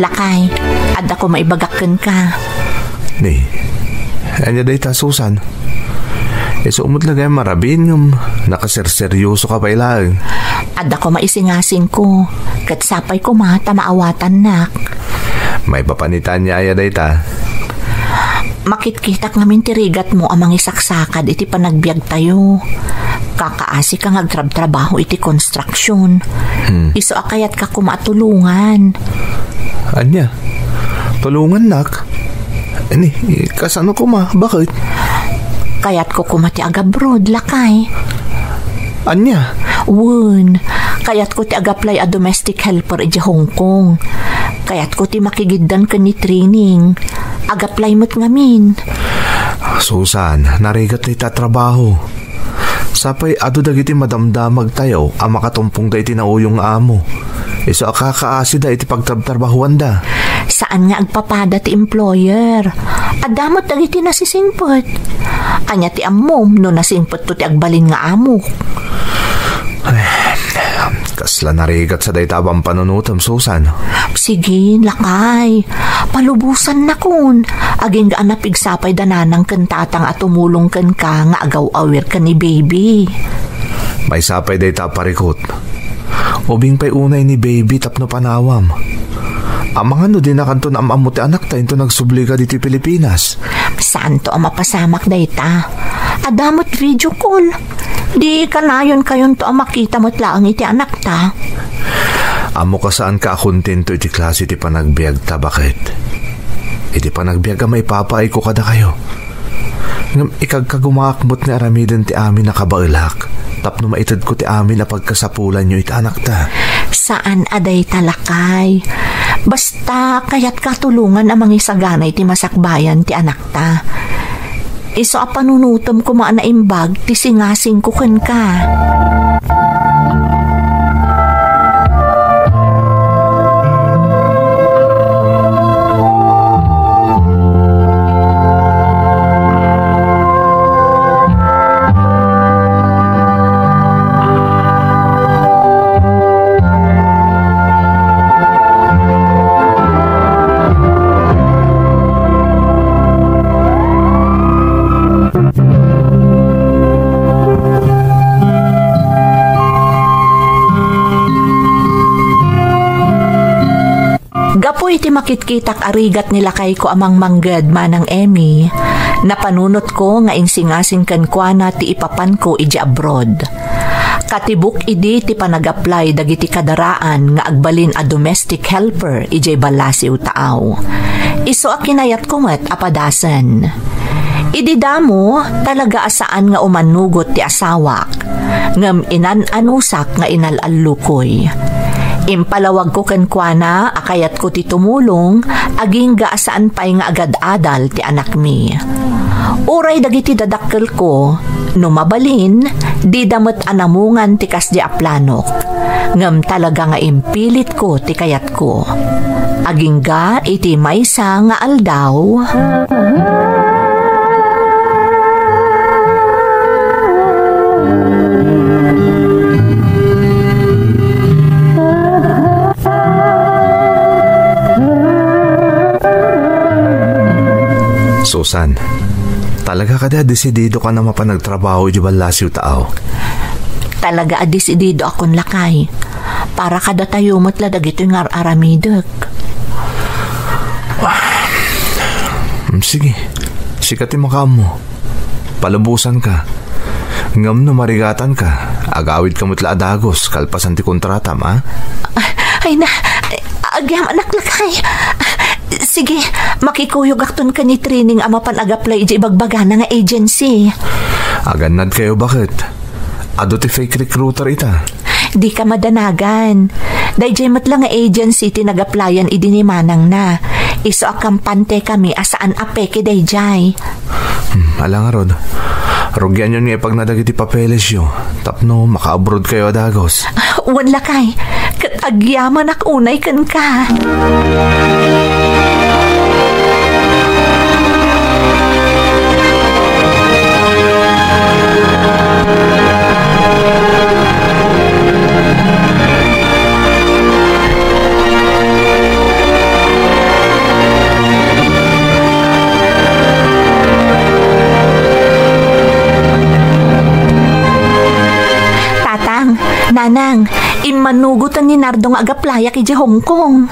Lakay, adda ko maibagak kenka. Ni, ania dayta, Susan? Isu met la gayam a rabin ngem nakaserseryosoka pay laeng. Adda ko maisingasingko, ket sapay koma ta maawatannak. Maipapan ita ania aya dayta? Makitkitak ngamin ti rigatmo a mangisaksakad iti panagbiagtayo. Kakaasika nga agtrabtrabaho iti construction. Hmm. Isu a kayatka koma a tulongan. Ania? Tulongannak? Ni, kasano koma? Baket? Kayatko koma ti agabroad, lakay. Ania? Wen, kayatko ti agaplay a domestic helper idiay Hong Kong. Kayatko ti makigiddan ken ni training. Agaplay met ngamin. Susan, narigat dayta a trabaho. Sapay adu dagiti madamdamagtayo a makatumpong dagiti nauyong nga amo. Isu a kakaasida iti pagtrabtrabahuanda. Saan nga agpapada ti employer. Adda met dagiti nasisingpet. Ania ti ammom no nasingpetto ti agbalin nga amok? Ay, kasla narigat sa dayta a pampanunotem, Susan. Sige, lakay. Palubosannakon. Agingga a napigsapay da nanang ken tatang a tumulong kenka nga agaw-awir ken ni baby. Maysa pay dayta a parikut. Ubing pay unay ni baby tapno panawam. Amangan no dinakanto naam-ammo ti anakta inton agsubli ka ditoy Pilipinas. Saanto a mapasamak dayta. Adda met video call. Di kanayonkayonto a makita met laeng iti anakta. Ammoka saanka a kontento iti klase ti panagbiagta, baket. Iti panagbiag a maipapaayko kadakayo. Ngem ikagkagumaak met nga aramiden ti amin a kabaelak tapno maitedko ti amin a pagkasapulanyo iti anakta. Saan a dayta, lakay. Basta kayatka a tulongan a mangisagana iti masakbayan ti anakta. Isu a panunotem koma a naimbag ti singasingko kenka. Makitkitak a rigat ni lakayko a mangmangged, Manang Emmy, napanunotko nga insingasing kenkuana ti ipapanko idiay abroad. Katibuk idi ti panag-apply dagiti kadaraan nga agbalin a domestic helper idiay Ballasiw, Taaw. Isu a kinayatko met a padasen. Idi damo, talaga a saan nga umanugot ti asawak, ngem inan-anusak nga inal-allukoy. Impalawagko kenkuana a kayatko ti tumulong, agingga a saan pay nga agad-adal ti anakmi. Uray dagiti dadakkelko, no mabalin, dida met anamungan ti kasdi a planok. Ngem talaga nga impilitko ti kayatko. Agingga iti maysa nga aldaw. Susan, talaga kadi a desididokan a mapan agtrabaho idiay Ballasiw, Taaw? Talaga a desididoakon, lakay. Para kadatayo met la dagitoy nga ar-aramidek. Hmm, sige. Sika ti makaammo. Palubosanka. Ngem no marigatanka, agawidka met la a dagus kalpasan ti kontratam, a? Ay na, agyamanak, lakay. Sige, makikuyogakton ken ni Trining a mapan ag-apply idiay ibagbagana nga agency. Agannadkayo, baket? Adu ti fake recruiter ita. Dika madanagan. Daydiay met la nga agency ti nag-applyan idi ni manangna. Isu a kampantekami a saan a peke daydiay. Hmm, ala ngarud. Rugianyon nga ipagna dagiti papelesyo tapno maka-abroadkayo a dagus. Wen, lakay, ket agyamanak unay kenka. Tatang, Nanang, immanugotan ni Nardo nga agaplayak idiay Hong Kong.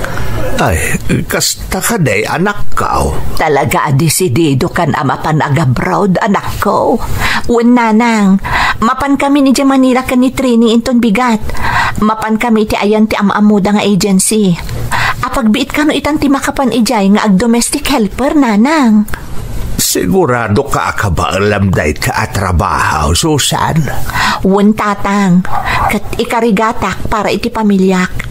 Ay, kasta kadi, anakko? Talaga a desididokan a mapan ag-abroad, anakko? Wen, Nanang, mapankami idiay Manila ken ni Trini inton bigat. Mapankami iti ayan ti am-ammoda nga agency. Apagbiit kano itan ti makapan idiay nga ag-domestic helper, Nanang? Siguradoka a kabaelam dayta a trabaho, Susan? Wen, Tatang. Ket ikarigatak para iti pamiliak.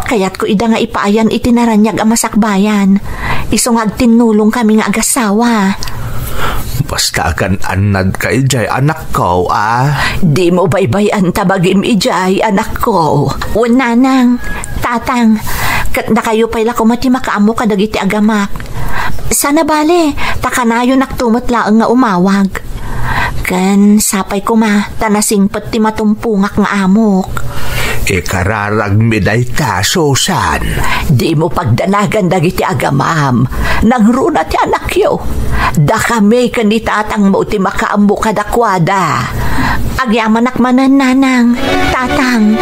Kayatko ida nga ipaayan iti naraniag a masakbayan. Isu nga agtinnulongkami nga agasawa. Basta agan-annadka idiay, anakko, a? Dimo baybay-an ta bagim idiay, anakko. Wen, Nanang, Tatang, ket dakayo pay la koma ti makaammo kadagiti agamak. Saan a bale, ta kanayonakto met laeng nga umawag. Ken sapay koma, ta nasingpet ti matumpongak nga amok. Ikararagmi dayta, Susan. Dimo pagdanagan dagiti agamam. Nangruna ti anakyo. Dakami ken ni tatangmo ti makaammo kadakuada. Agyamanak manen, Nanang, Tatang.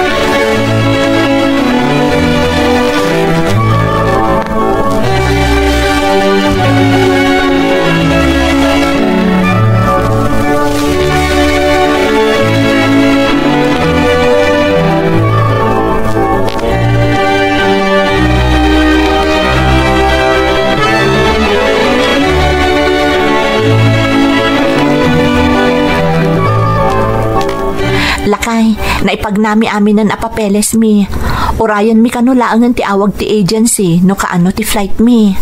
Lakay, naipagnami aminen a papelesmi. Urayenmi kano laengen ti awag ti agency no kaano ti flightmi.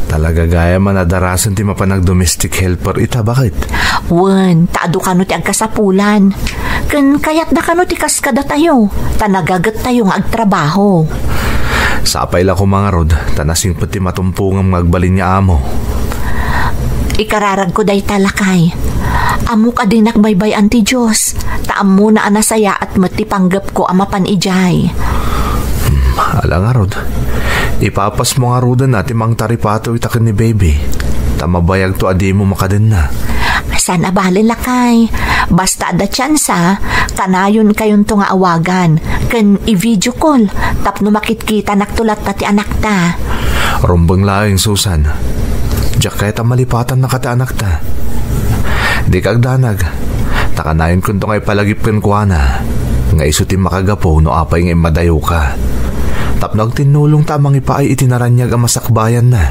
Talaga gayam a nadarasen ti mapan ag-domestic helper ita, baket? Wen, ta adu kano ti agkasapulan. Ken kayatda kano ti kas kadatayo, ta nagagettayo nga agtrabaho. Sapay la koma ngarud, ta nasingpet ti matumpongam nga agbalin nga amo. Ikararagko dayta, lakay. Ammok a dinak baybay-an ti Dios, ta ammona a nasayaat met ti panggepko a mapan idiay. Hmm, ala ngarud. Ipapasmo ngaruden a ti mangtaripatoy ita ken ni baby, ta mabayagto a dimo makadenna. Saan a bale, lakay. Basta adda tsansa, kanayonkayonto nga awagan, ken i-video call, tapno makitkitanak to latta ti anakta. Rumbeng laeng, Susan. Diak kayat a malipatannaka ti anakta. Dika agdanag, ta kanayonkonto nga ipalagip kenkuana nga isu ti makagapu no apay nga immadayoka. Tapno agtinnulongta a mangipaay iti naraniag a masakbayanna.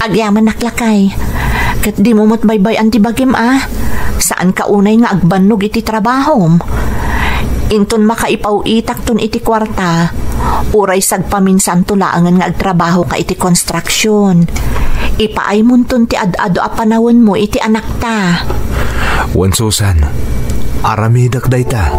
Agyamanak, lakay. Ket dimo met baybay-an ti bagim a. Saanka unay nga agbannog iti trabahom. Inton makaipaw-itakton iti kuarta, uray sagpaminsanto laengen nga agtrabahoka iti konstruksion. Ipaaymonton ti ad-adu a panawenmo iti anakta. Wen, Susan, aramidek dayta.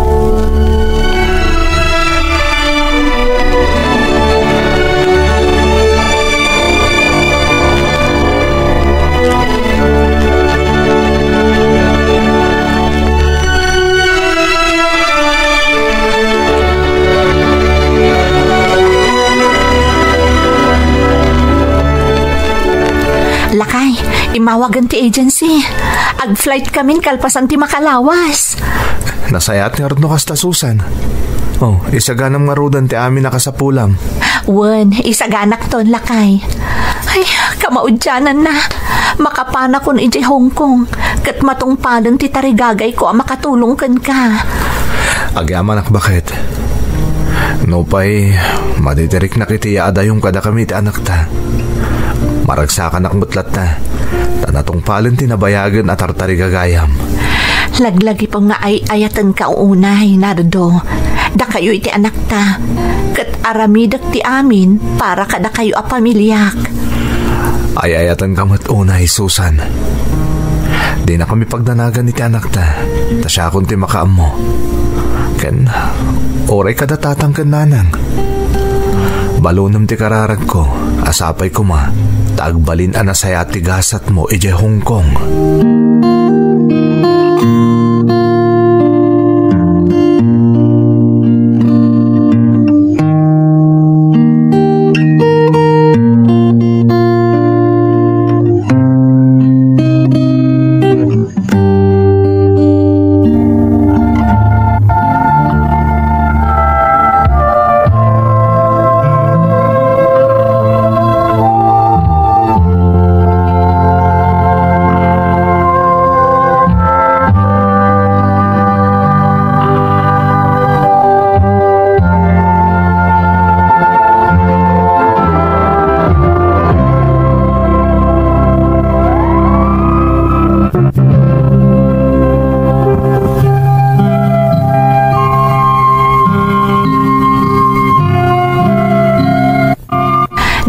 Lakay, imawagen ti agency. Ag-flight kamin kalpasan ti makalawas. Nasayaat ngarud no kasta, Susan. Oh, isaganam ngaruden ti amin a kasapulam. Wen, isaganakton, lakay. Ay, kamaudiananna. Makapanakon idiay Hong Kong, ket matungpalen ti tarigagayko a makatulong kenka. Agyamanak, baket. Nupay madidiriknak iti yaadayom kadakami ti anakta, maragsakanak met latta, ta natungpalen ti nabayagen a tartarigagayam. Laglagipem nga ay-ayatenka unay, Nardo. Dakayo iti anakta, ket aramidek ti amin para kadakayo a pamiliak. Ay-ayatenka met unay, Susan. Dinakami pagdanagan iti anakta, ta siakon ti makaammo. Ken uray kada tatang ken nanang. Balonem ti kararagko a sapay koma ta agbalin a nasayaat ti gasatmo idiay Hong Kong.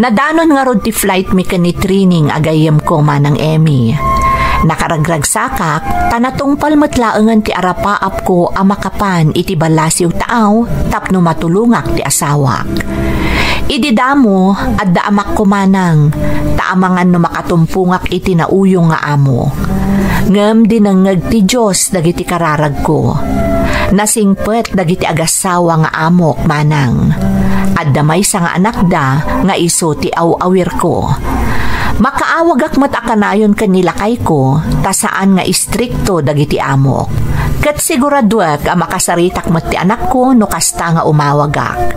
Nadanon ngarud ti flight mi ken ni Trining a gayyemko, Manang Emmy. Nakaragragsakak, ta natungpal met laengen ti arapaapko a makapan iti ballasiw taaw tapno matulongak ti asawak. Idi damo, adda amakko manang, ta amangan no makatumpongak iti nauyong nga amo. Ngem dinengngeg ti Dios dagiti kararagko. Nasingpet dagiti agassawa nga amok manang. Adda maysa nga anakda nga isu ti aw-awirko. Makaawagak met a kanayon ken ni lakayko, ta saan nga istrikto dagiti amok. Ket siguraduek a makasaritak met ti anakko no kasta nga umawagak.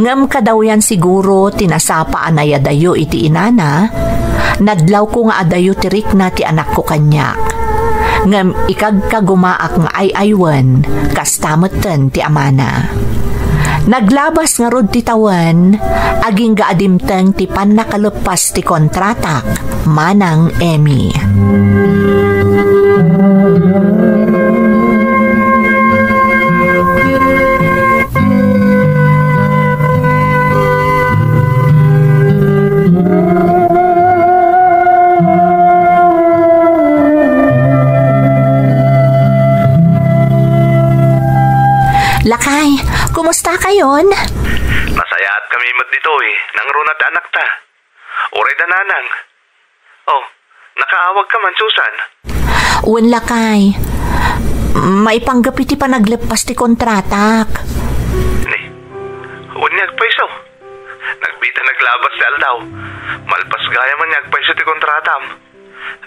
Ngem kadawyan siguro ti nasapa a nayadayo iti inana, nadlawko nga adayo ti rikna ti anakko kaniak. Ngem ikagkagumaak nga ay-aywen, kasta metten ti amana. Naglabas ngarud ti tawen, agingga a dimteng ti pannakaleppas ti kontratak, Manang Emmy. Lakay, kumusta kayon? Nasayaat kami met ditoy, nangruna ti anakta. Uray da nanang. Oh, nakaawag ka man, Susan? Wen, lakay. Maipanggep iti panagleppas ti kontratak. Ni, wen, ni agpayso. Nagbiit a naglabas ti aldaw. Malpas gayam a ni agpayso ti kontratam.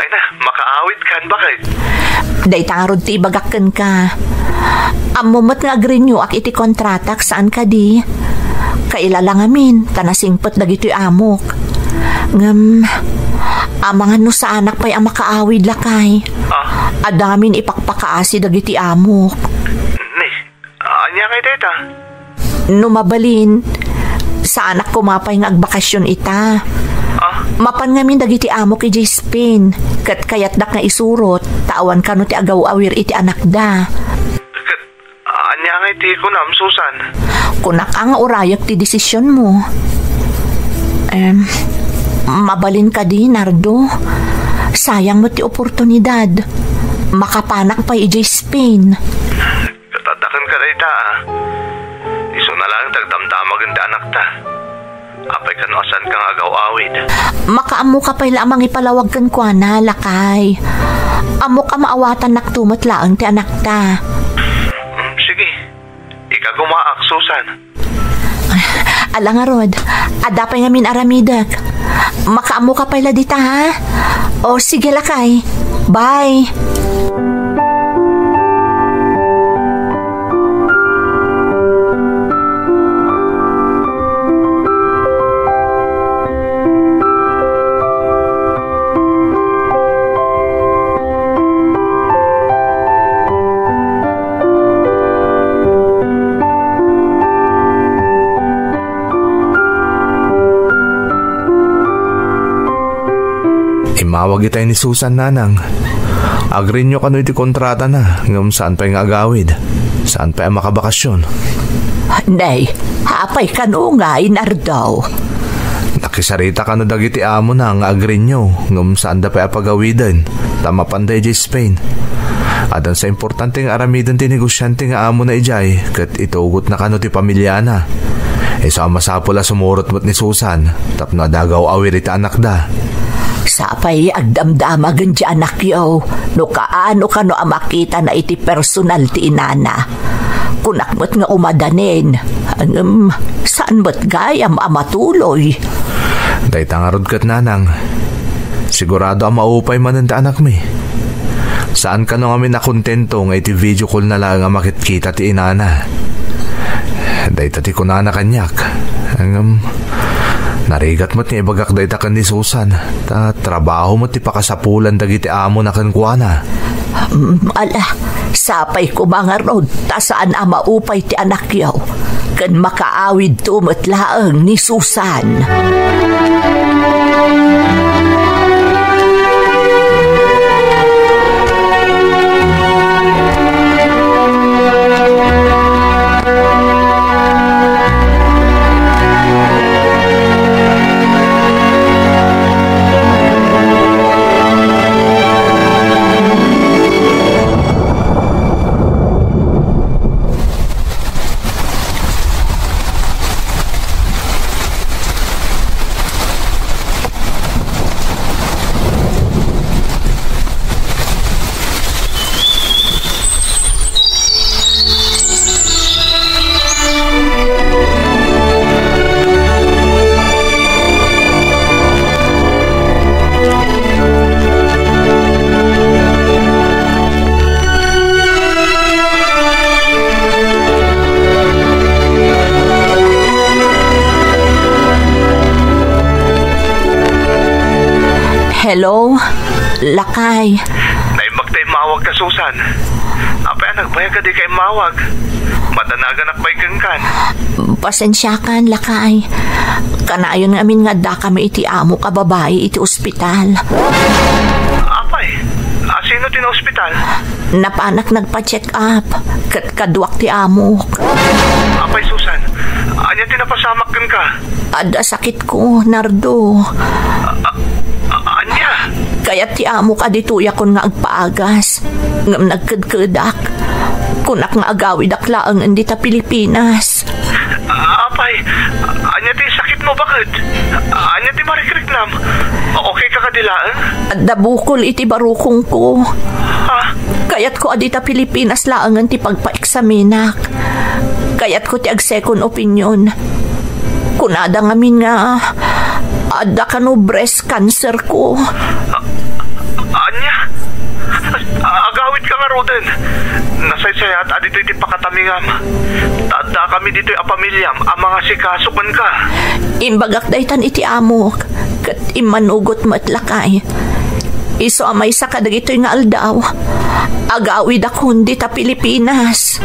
Ay na, makaawit kan, baket. Dayta ngarud ti ibagak kenka. Ammo met nga agrenew-ak iti kontratak, saan kadi? Kailala ngamin, ta nasingpet dagitoy amok. Ngem, amangan no saanak pay a makaawid, lakay. Ah? Adda ngamin ipakpakaasi dagiti amok. Ni, ania ngay dayta? No mabalin, saanak koma pay nga agbakasyon ita. Ah? Mapan ngamin dagiti amok idiay Spain, ket kayatdak nga isurot, ta awan kano ti agaw-awir iti anakda. Ket ania ngay ti kunam, Susan? Kunak a nga urayek ti desisionmo. Em, mabalin kadi, Nardo? Sayang met ti oportunidad. Makapanak pay idiay Spain. Ket adda kenka dayta, a. Isuna laeng ti agdamdamagen ti anakta. Apay kano a saanka nga agaw-awid? Makaammoka pay la a mangipalawag kenkuana, lakay. Ammok a maawatannakto met laeng ti anakta. Mm, sige. Ikagumaak, Susan. Ala ngarud, adda pay ngamin aramidek. Makaammoka pay la dita, ha? O, sige, lakay. Bye. Immawag itay ni Susan, nanang. Agreeyo kano iti kontratana, ngem saan pay nga agawid. Saan pay a makabakasyon. Nay, apay kano ngay, Nardo? Nakisarita kano dagiti amona nga agreeyo, ngem saanda pay a pagawiden, ta mapanda idiay Spain. Addan sa importante nga aramiden ti negosiante nga amona idiay, ket itugotna kano ti pamiliana. Isu a masapul a sumurot met ni Susan tapno adda agaw-awir iti anakda. Sapay agdamdamagen ti anakyo no kaano kano a makitana iti personal ti inana. Kunak met nga umadanen, ngem saan met gayam a matuloy. Dayta ngarud ket, nanang, sigurado a maupay manen ti anakmi. Saan kano ngamin a kontento nga iti video call na laeng a makitkita ti inana. Dayta ti kunana kaniak. Ngem, narigat met nga ibagak dayta ken ni Susan, ta trabaho met ti pakasapulan dagiti amona kenkuana. Mm, ala, sapay koma ngarud, ta saan a maupay ti anakyo, ken makaawidto met laeng ni Susan. Hello, lakay. Naimbag ta immawagka, Susan. Apay a nagbayag a dika immawag? Madanaganak pay kenkan. Pasensiakan, lakay. Kanayon ngamin nga addakami iti amok a babai iti ospital. Apay, a, sino ti naospital? Napanak nagpa-check up, ket kaduak ti amok. Apay, Susan, ania ti napasamak kenka? Adda sakitko, Nardo. A-, a-, a-, ania? Kayat ti amok a ditoyakon nga agpaagas, ngem nagkedkedak. Kunak nga agawidak laengen dita Pilipinas. Apay, ania ti sakitmo baket? Ania ti marikriknam? Okay ka kadi laeng? Adda bukol iti barukongko. Ha? Kayatko a dita Pilipinas laengen ti pagpaeksaminak. Kayatko ti ag-second opinion. Kunada ngamin nga adda kano breast cancer ko. A-, ania? Agawid ka ngaruden. Nasaysayat a ditoy ti pakatamingam. Ta addakami ditoy a pamiliam a mangasikaso kenka. Imbagak daytan iti amok, ket immanugot met, lakay. Isu a maysa kadagitoy nga aldaw, agawidakon dita Pilipinas.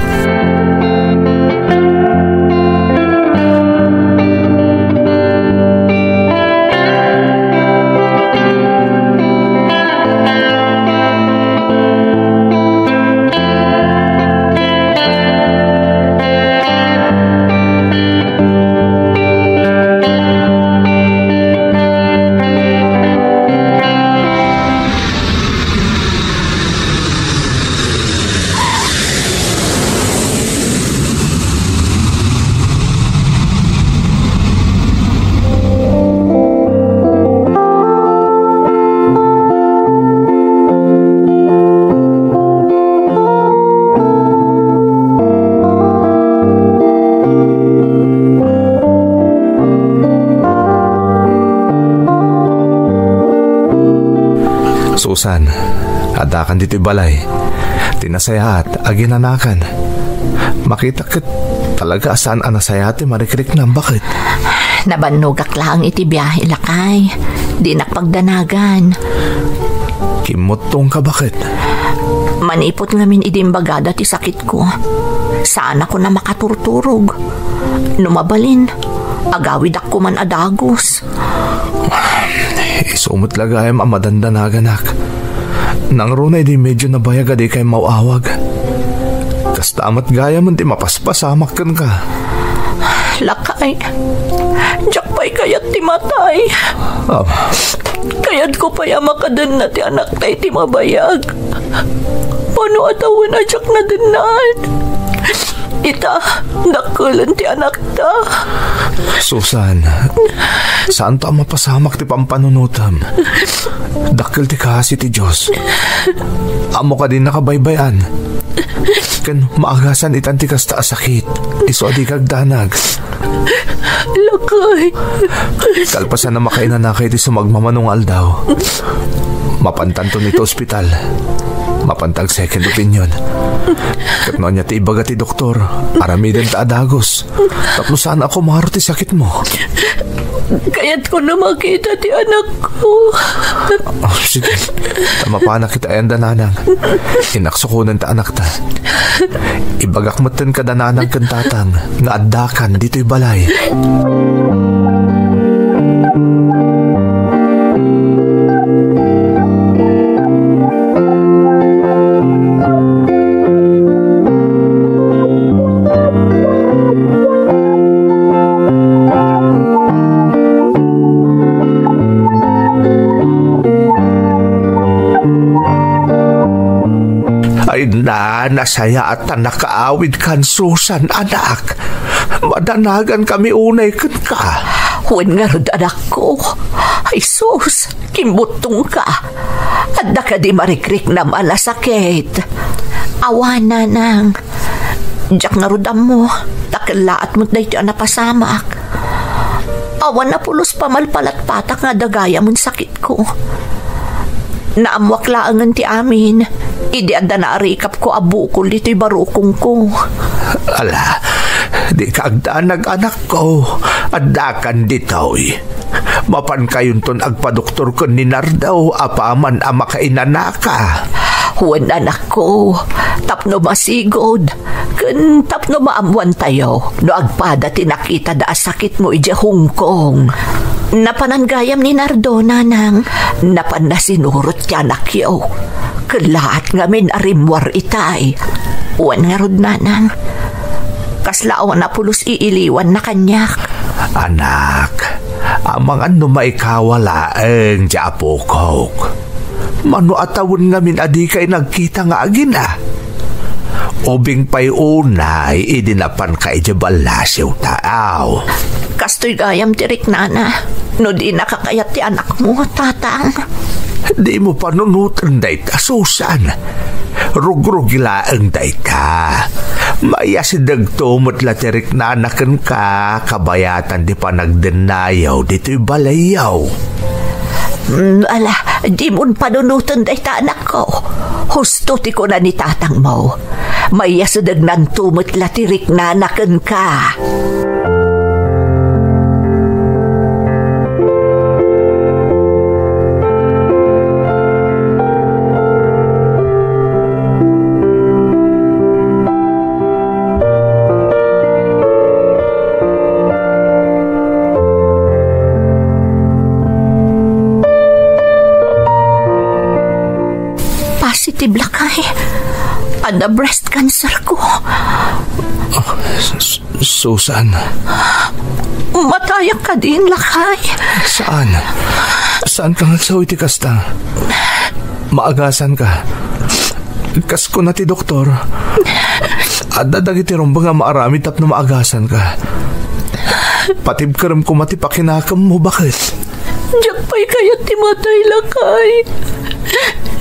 Susan, addakan ditoy balay. Ti nasayaat, aginanakan. Makitak ket talaga a saan a nasayaat ti marikriknam, baket? Nabannogak laeng iti biahe, lakay. Dinak pagdanagan. Kimmuttongka, baket? Manipud ngamin idi imbagada ti sakitko, saanakon a makaturturog. No mabalin, agawidak koman a dagus. Isu met la gayam a madandanaganak. Nangruna idi medyo nabayag a dikay maw-awag. Kasta met gayam ti mapaspasamak kenka. Lakay, diak pay kayat ti matay. Ama. Kayatko pay a makadenna ti anakta iti mabayag. Mano a tawen a diak nadennaan? Ita, dakkelen ti anakta. Susan, saanto a mapasamak ti pampanunotem. Dakkel ti kaasi ti Dios. Ammo kadi nakabaybay-an. Ken maagasan itan ti kasta a sakit. Isu a dika agdanag. Lakay. Kalpasan a makainanaka iti sumagmamano nga aldaw, mapantanton iti ospital. Mapanta ag second opinion. Ket no ania ti ibaga ti doktor, aramidenta a dagus. Tapno saan a kumaro ti sakitmo. Kayatko a makita ti anakko. Oh, sige. Ta mapanak ita ayan da nanang. Inaksukunan ta anakta. Ibagak metten kada nanang ken tatang nga addakan ditoy balay. Ay na, nasayaat a nakaawidkan, Susan, anak. Madanagankami unay kenka. Wen ngarud, anakko. Ay sus, kimmuttongka. Adda kadi marikriknam a nasakit? Awan, nanang. Diak ngarud ammo, ta kellaat met daytoy a napasamak. Awan a pulos pamalpalatpatak nga adda gayam sakitko. Naammoak laengen ti amin, idi adda naarikapko a bukol ditoy barukongko. Ala, dika agdanag, anakko. Addakan ditoy. Mapankayonton agpadoktor ken ni Nardo apaman a makainanaka. Wen, anakko, tapno masigud, ken tapno maammoantayo no agpada ti nakitada a sakitmo idiay Hong Kong. Napanan gayam ni Nardo, nanang. Napanna sinurot ti anakyo. Kellaat ngamin a rimmuar itay. Wen ngarud, nanang. Kasla awan a pulos iiliwanna kaniak. Anak, amangan no maikawa laeng ti apokok. Mano a tawen ngamin a dikay nagkita nga agina? Ubing pay unay idi napanka idiay ballasiwta, aw. Kastoy gayam ti riknana, no dinaka kayat ti anakmo, tatang. Dimo panunoten dayta, Susan. Rugrugi laeng dayta. Maiyasidegto met la ti riknana kenka kabayatan ti panagdennayo ditoy balayyo. Mm, ala, dimon panunoten dayta, anakko. Husto ti kuna ni tatangmo. Maiyasedegnanto met la ti riknana kenka. positive, lakay. Adda breast cancer ko. Ah, S-, S-, Susan. Matayak kadin, lakay? Saan? Saan ka nga agsaw iti kasta? Maagasan ka. Kas kuna ti doktor, adda dagiti rumbeng a maaramid tapno maagasan ka. Patibkerem koma ti pakinakemmo, baket. Diak pay kayat ti matay, lakay.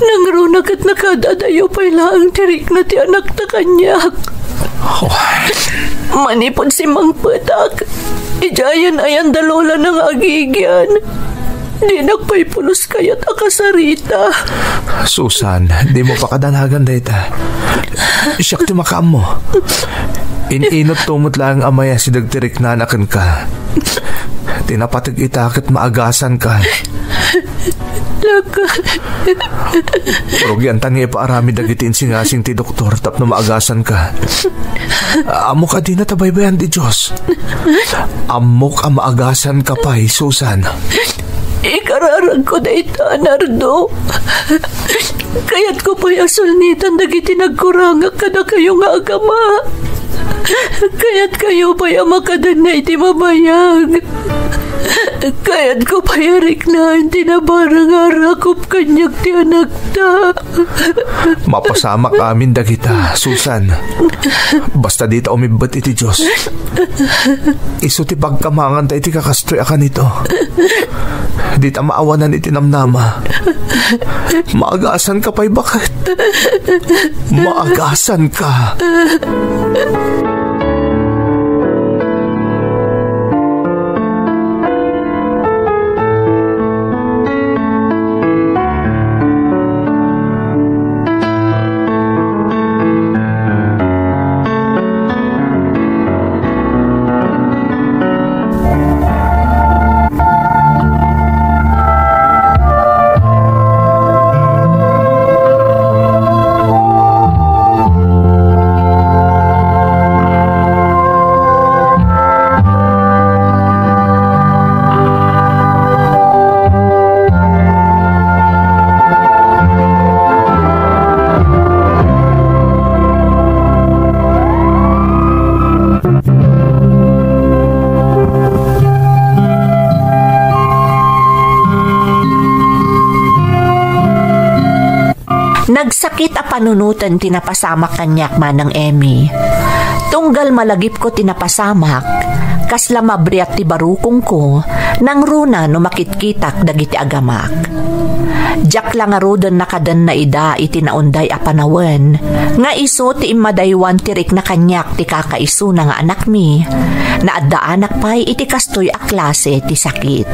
Nangruna ket nakaad-adayo pay laeng ti rikna ti anakta kaniak. Oh. Manipud simmangpetak, idiay ayan da lola nga agigian. Dinak pay pulos kayat a kasarita. Susan, dimo pakadanagan dayta. Siak ti makaammo. In-inutto met laeng a mayas dagiti riknana kenka. Ti napateg ita ket maagasanka. Lakay. Rugiantan nga ipaaramid dagiti insingasing ti doktor tapno maagasanka. Ammok a dinata baybay-an ti Dios. Ammok a maagasanka pay, Susan. Ikararagko dayta, Nardo. Kayatko pay a sulnitan dagiti nagkurangak kadakayo nga agama. Kayatkayo pay a makadenna iti mabayag. Kayatko pay a riknaen ti nabarang a arakop kaniak ti anakta. Mapasamak amin dagita, Susan. Basta dita umibbet iti Dios. Isu ti pagkamanganta iti kakastoy a kanito. Dita maawanan iti namnama. Maagasanka pay, baket. Maagasanka. Nagsakit a panunoten ti napasamak kaniak, Manang Emmy. Tunggal malagipko ti napasamak, kasla mabriat ti barukongko, nangruna no makitkitak dagiti agamak. Diak la ngaruden nakadenna ida iti naunday a panawen, nga isu ti immadaywan ti rikna kaniak ti kakaisuna nga anakmi, naaddaanak pay iti kastoy a klase ti sakit.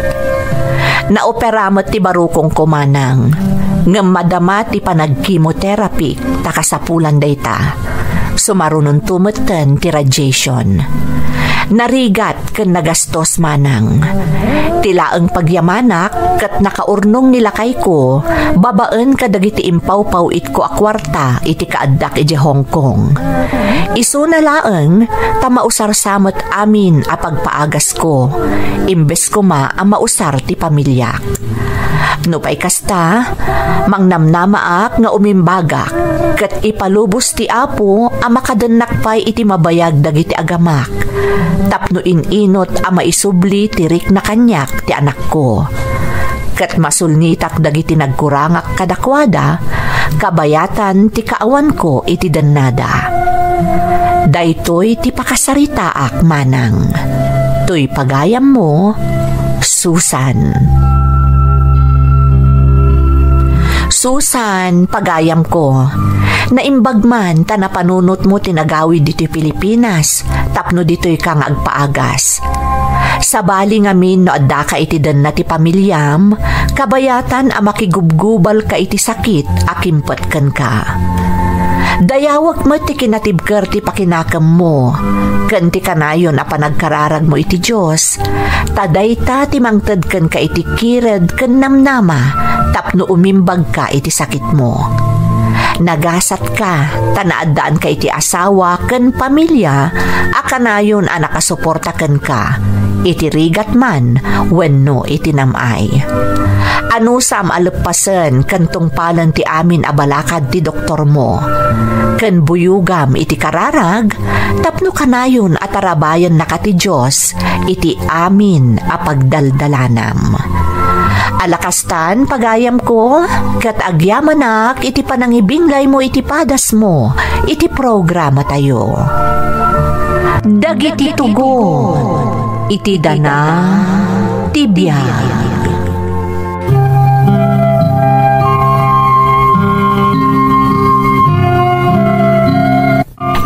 Naopera met ti barukongko, Manang, ngem madama ti panagchemotherapy ta kasapulan dayta. Sumarunonto metten ti radiation. Narigat ken nagastos, Manang. Ti laeng pagyamanak ket nakaurnong ni lakayko babaen kadagiti impawpaw-itko a kuarta iti kaaddak idiay Hong Kong. Isuna laeng ta mausar sa met amin a pagpaagasko, imbes koma a mausar ti pamiliak. Nupay kasta, mangnamnamaak nga umimbagak, ket ipalubos ti Apo a makadennak pay iti mabayag dagiti agamak, tapno in-inut a maisubli ti rikna kaniak ti anakko. Ket masulnitak dagiti nagkurangak kadakuada, kabayatan ti kaawanko iti dennada. Daytoy ti pakasaritaak, Manang. Toy pagayammo, Susan. Susan, pagayamko, naimbag man ta napanunotmo ti nagawid ditoy Pilipinas tapno ditoyka nga agpaagas. Sabali ngamin no addaka iti denna ti pamiliam, kabayatan a makigubgubalka iti sakit a kimpet kenka. Dayawek met ti kinatibker ti pakinakemmo ken ti kanayon a panagkararagmo iti Dios, ta dayta ti mangted kenka iti kired ken namnama tapno umimbagka iti sakitmo. Nagasatka ta naaddaanka iti asawa ken pamilia a kanayon a nakasuporta kenka, iti rigat man wenno iti nam-ay. Anusam a leppasen ken tungpalen ti amin a balakad ti doktormo, ken buyogam iti kararag tapno kanayon a tarabayennaka ti Dios iti amin a pagdaldalanam. Ala kastan, pagayamko, ket agyamanak iti panangibinglaymo iti padasmo iti programatayo. Dagiti tugon iti dana ti biag.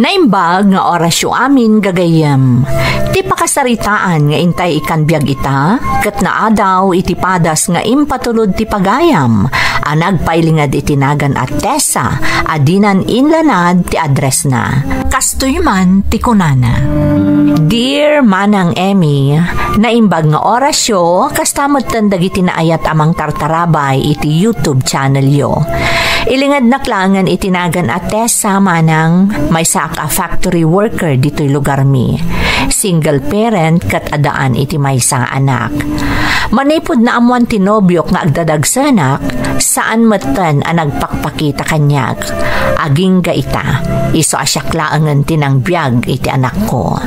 Naimbag nga orasyo amin, gagayyem. Ti pakasaritaan nga intay ikan biag ita, ket naadaw iti padas nga impatulod ti pagayam a nagpailinged iti nagan a Tessa a dinan inlanad ti addressna. Kastoy man ti kunana, "Dear Manang Emmy, naimbag nga orasyo, kasta metten dagiti naayat a mangtartarabay iti YouTube channelyo. Ilingednak laengen iti nagan a Tessa, manang, maysaak a factory worker ditoy lugarmi. Single parent ket addaan iti maysa nga anak. Manipud naammoan ti nobiok nga agdadagsenak, saan metten a nagpakpakita kaniak. Agingga ita, isu a siak laengen ti nangbiag iti anakko.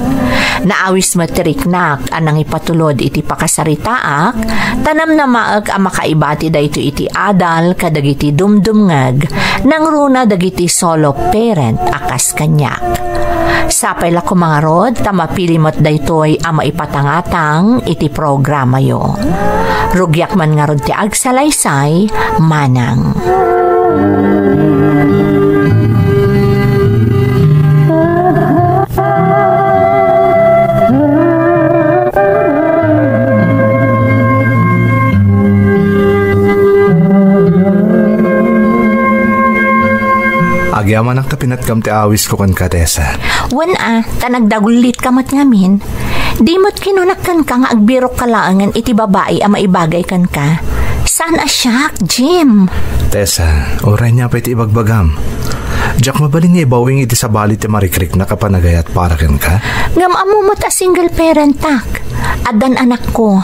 Naawis met ti riknak a nangipatulod iti pakasaritaak, ta namnamaek a makaibati daytoy iti adal kadagiti dumdumngeg nangruna dagiti solo parent a kas kaniak. Sapay la koma ngarud ta mapili met daytoy a maipatangatang iti programayo. Rugiak man ngarud ti agsalaysay, manang." Agyamanak ta pinatkam ti awisko kenka, Tessa. Wen a, ta nagdagullitka met ngamin. Di met kinunak kenka nga agbirokka laengen iti babai a maibagay kenka. Saan a siak, Jim. Tessa, uray ania pay ti ibagbagam. Diak mabalin nga ibaw-ing iti sabali ti marikriknak a panagayat para kenka. Ngem ammo met a single parentak. Addan anakko.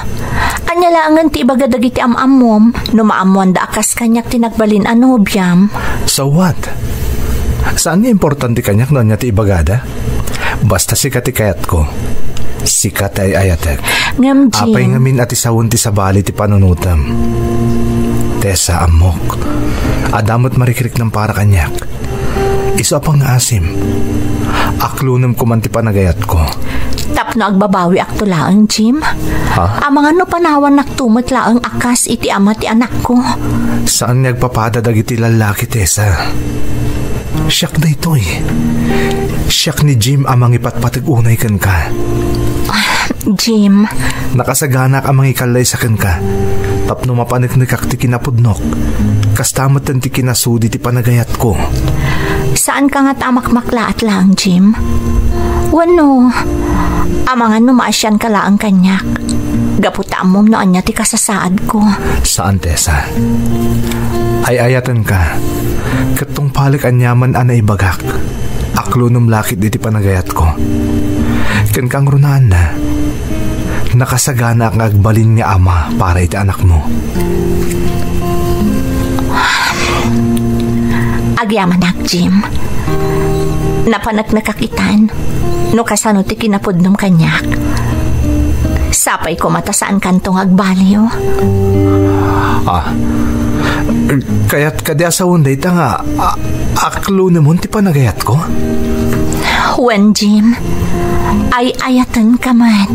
Ania laengen ti ibaga dagiti am-ammom no maammoanda a kas kaniak ti nagbalin a nobiam? So what? Saan nga importante kaniak no ania ti ibagada? Basta sika ti kayatko. Sika ti ay-ayatek. Ngem, Jim. Apay ngamin a ti sawen ti sabali ti panunotem? Tessa, ammok. Adda met marikriknam para kaniak. Isu a pangngaasim. Aklonem koman ti panagayatko. Tapno agbabawiakto laeng, Jim? Ha? Amangan no panawannakto met laeng a kas iti ama ti anakko. Saan nga agpapada dagiti lallaki, Tessa. Siak daytoy. Siak ni Jim a mangipatpateg unay kenka. Jim. Nakasaganak a mangikallaysa kenka. Tapno mapaneknekak ti kinapudnok. Kasta metten ti kinasudi ti panagayatko. Saanka ngata a makmaklaat laeng, Jim? Wenno, amangan no maasianka laeng kaniak? Gapu ta ammom no ania ti kasasaadko. Saan, Tessa. Ay-ayatenka. Ket tungpalek aniaman a naibagak. Aklonem la ket iti panagayatko. Ken kangrunaanna, nakasaganaak nga agbalin nga ama para iti anakmo. Agyamanak, Jim. Napaneknekak itan no kasano ti kinapudnom kaniak. Sapay koma ta saankanto nga agbaliw. Ah, kayat kadi a sawen dayta nga, a-, aklonemon ti panagayatko? Wen, Jim. Ay-ayatenka met.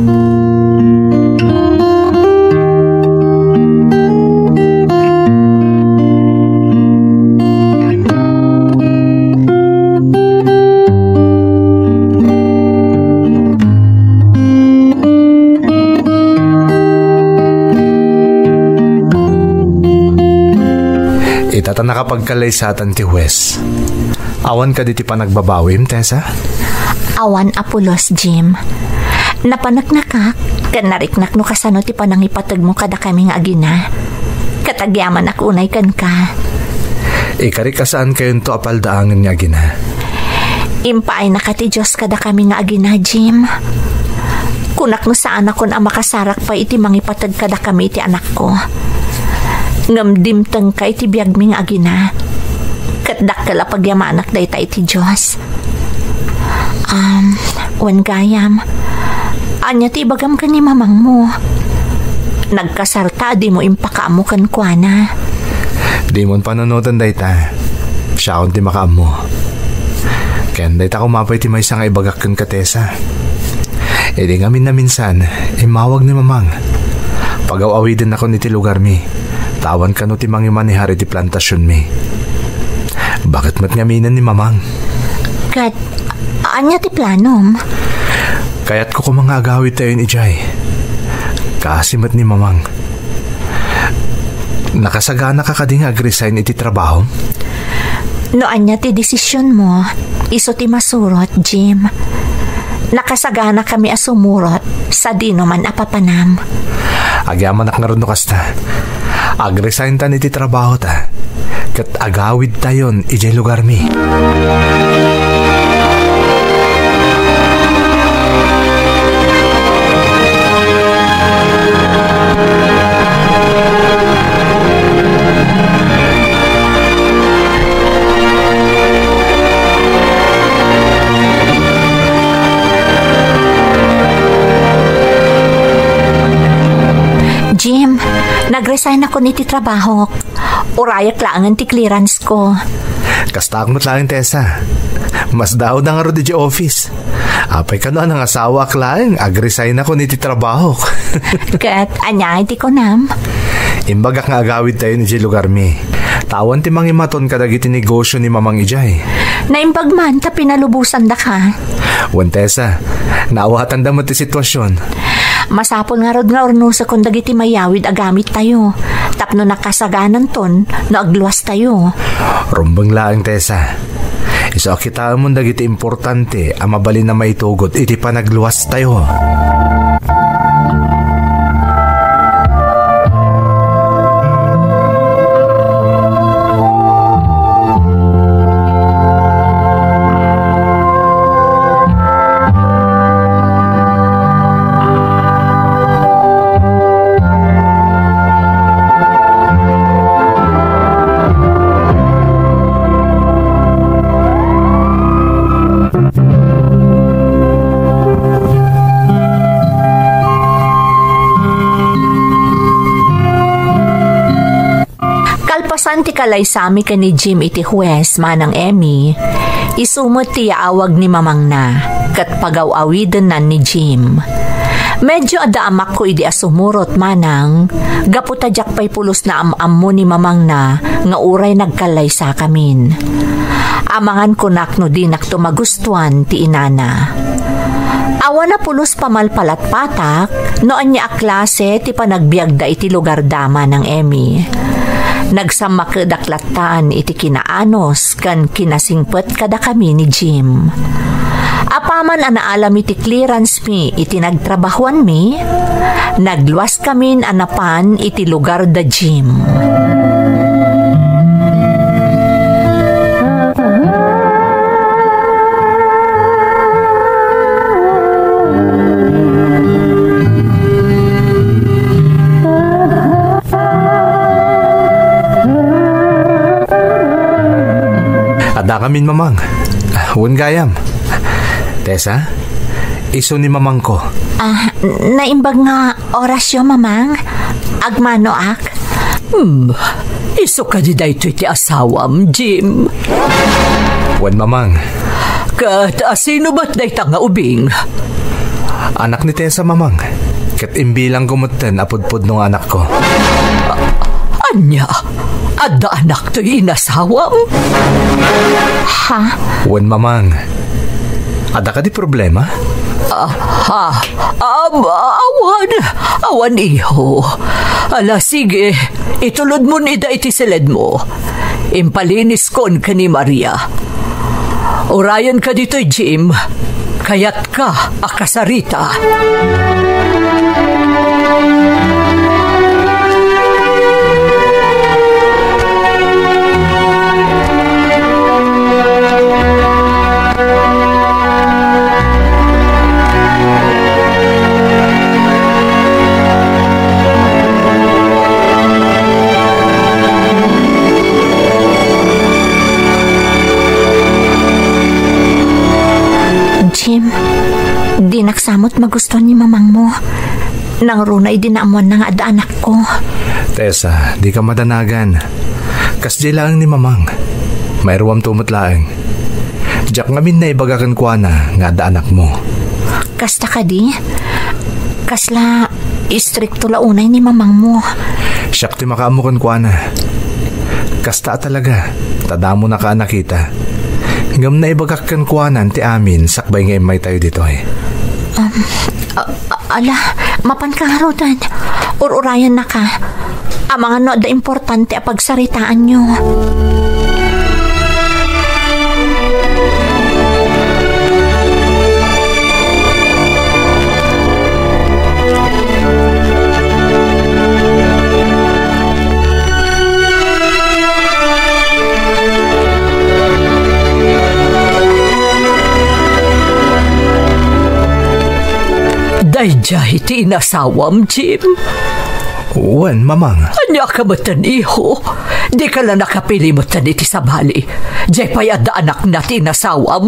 Ita ta nakapagkalaysatan ti huwes. Awan kadi ti panagbabawim, Tessa? Awan a pulos, Jim. Napaneknekak ken nariknak no kasano ti panangipategmo kadakami nga agina. Ket agyamanak unay kenka. Ikarik a saankayonto a paldaangen nga agina. Impaaynaka ti Dios kadakami nga agina, Jim. Kunak no saanakon a makasarak pay iti mangipateg kadakami iti anakko. Ngem dimtengka iti biagmi nga agina. Ket dakkel a pagyamanak dayta iti Dios. Um, wen gayam, ania ti ibagam ken ni mamangmo? Nagkasarta a dimo impakaammo kenkuana. Dimon panunoten dayta. Siakon ti makaammo. Ken dayta koma pay ti maysa nga ibagak kenka, Tessa. Idi ngamin a minsan, immawag ni Mamang. Pagaw-awidennakon iti lugarmi. Ta awan kano ti mangimanehar iti plantasionmi. Baket met ngaminen ni Mamang. Ket ania ti planom? Kayatko koma nga agawidtayon idiay. Kaasi met ni Mamang. Nakasaganaka kadi nga agresign iti trabaho? No ania ti desisionmo, isu ti masurot, Jim. Nakasaganakami a sumurot sadinoman a papanam. Agyamanak ngarud no kasta. Agresign tan iti trabahota, ket agawidtayon idiay lugarmi. Jim, nag-resignakon iti trabahok. Urayak laengen ti clearance ko. Kastaak met laeng, Tessa. Masdaawda ngarud idiay office. Apay kano a nangasawaak laeng, ag-resignakon iti trabahok. Ket ania ti kunam? Imbagak nga agawidtayon idiay lugarmi. Ta awan ti mangimaton kadagiti negosio ni Mamang idiay. Naimbag man ta pinalubosandaka. Wen, Tessa, naawatanda met ti sitwasion. Masapul ngarud nga urnosakon dagiti mayawid a gamittayo tapno nakasagananton no agluastayo. Rumbeng laeng, Tessa. Isu a kitaemon dagiti importante a mabalin a maitugot iti panagluastayo. Kalpasan ti kalaysami ken ni Jim iti hues, Manang Emmy, isu met ti yaawag ni mamangna ket pagaw-awidennan ni Jim. Medyo adda amakko idi a sumurot, Manang, gapu ta diak pay pulos naam-ammo ni mamangna nga uray nagkallaysakamin. Amangan kunak no dinakto magustuan ti inana. Awan a pulos pamalpalatpatak no ania a klase ti panagbiagda iti lugarda, Manang Emmy. Nagsammakedak lattan iti kinaanus ken kinasingpet kadakami ni Jim. Apaman a naalami ti clearance mi iti nagtrabahuanmi, nagluaskamin a napan iti lugarda Jim. Adda kamin, Mamang. Wen gayam. Tessa, isu ni mamangko. Ah, naimbag nga orasyo, Mamang. Agmanoak. Hmm, isu kadi daytoy ti asawam, Jim? Wen, Mamang. Ket asino met dayta nga ubing? Anak ni Tessa, Mamang. Ket imbilangko metten a pudpudno nga anakko. A-, ania? Adda anaktoy inasawam? Ha? Wen, Mamang. Adda kadi problema? Ah, ha? Am-, awan. Awan, iho. Ala, sige. Itulodmon ida iti siledmo. Impaliniskon ken ni Maria. Urayenka ditoy, Jim. Kayatka a kasarita. Jim, dinak sa met magusto ni mamangmo. Nangruna idi naammuanna nga adda anakko. Tessa, dika madanagan. Kasdiay laeng ni mamang. Mairuamto met laeng. Diak ngamin naibaga kenkuana nga adda anakmo. Kasta kadi? Kasla istrikto la unay ni mamangmo. Siak ti makaammo kenkuana. Kasta a talaga, ta damonaka a nakita. Ngem naibagak kenkuana ti amin sakbay nga immaytayo ditoy. Um, a-, a-, ala, mapanka ngaruden. Ur-urayannaka. Amangan no adda importante a pagsaritaanyo. Daydiay ti inasawam, Jim? Wen, mamang. Ania ka metten, iho? Dika la nakapili metten iti sabali. Diay pay adda anakna ti inasawam.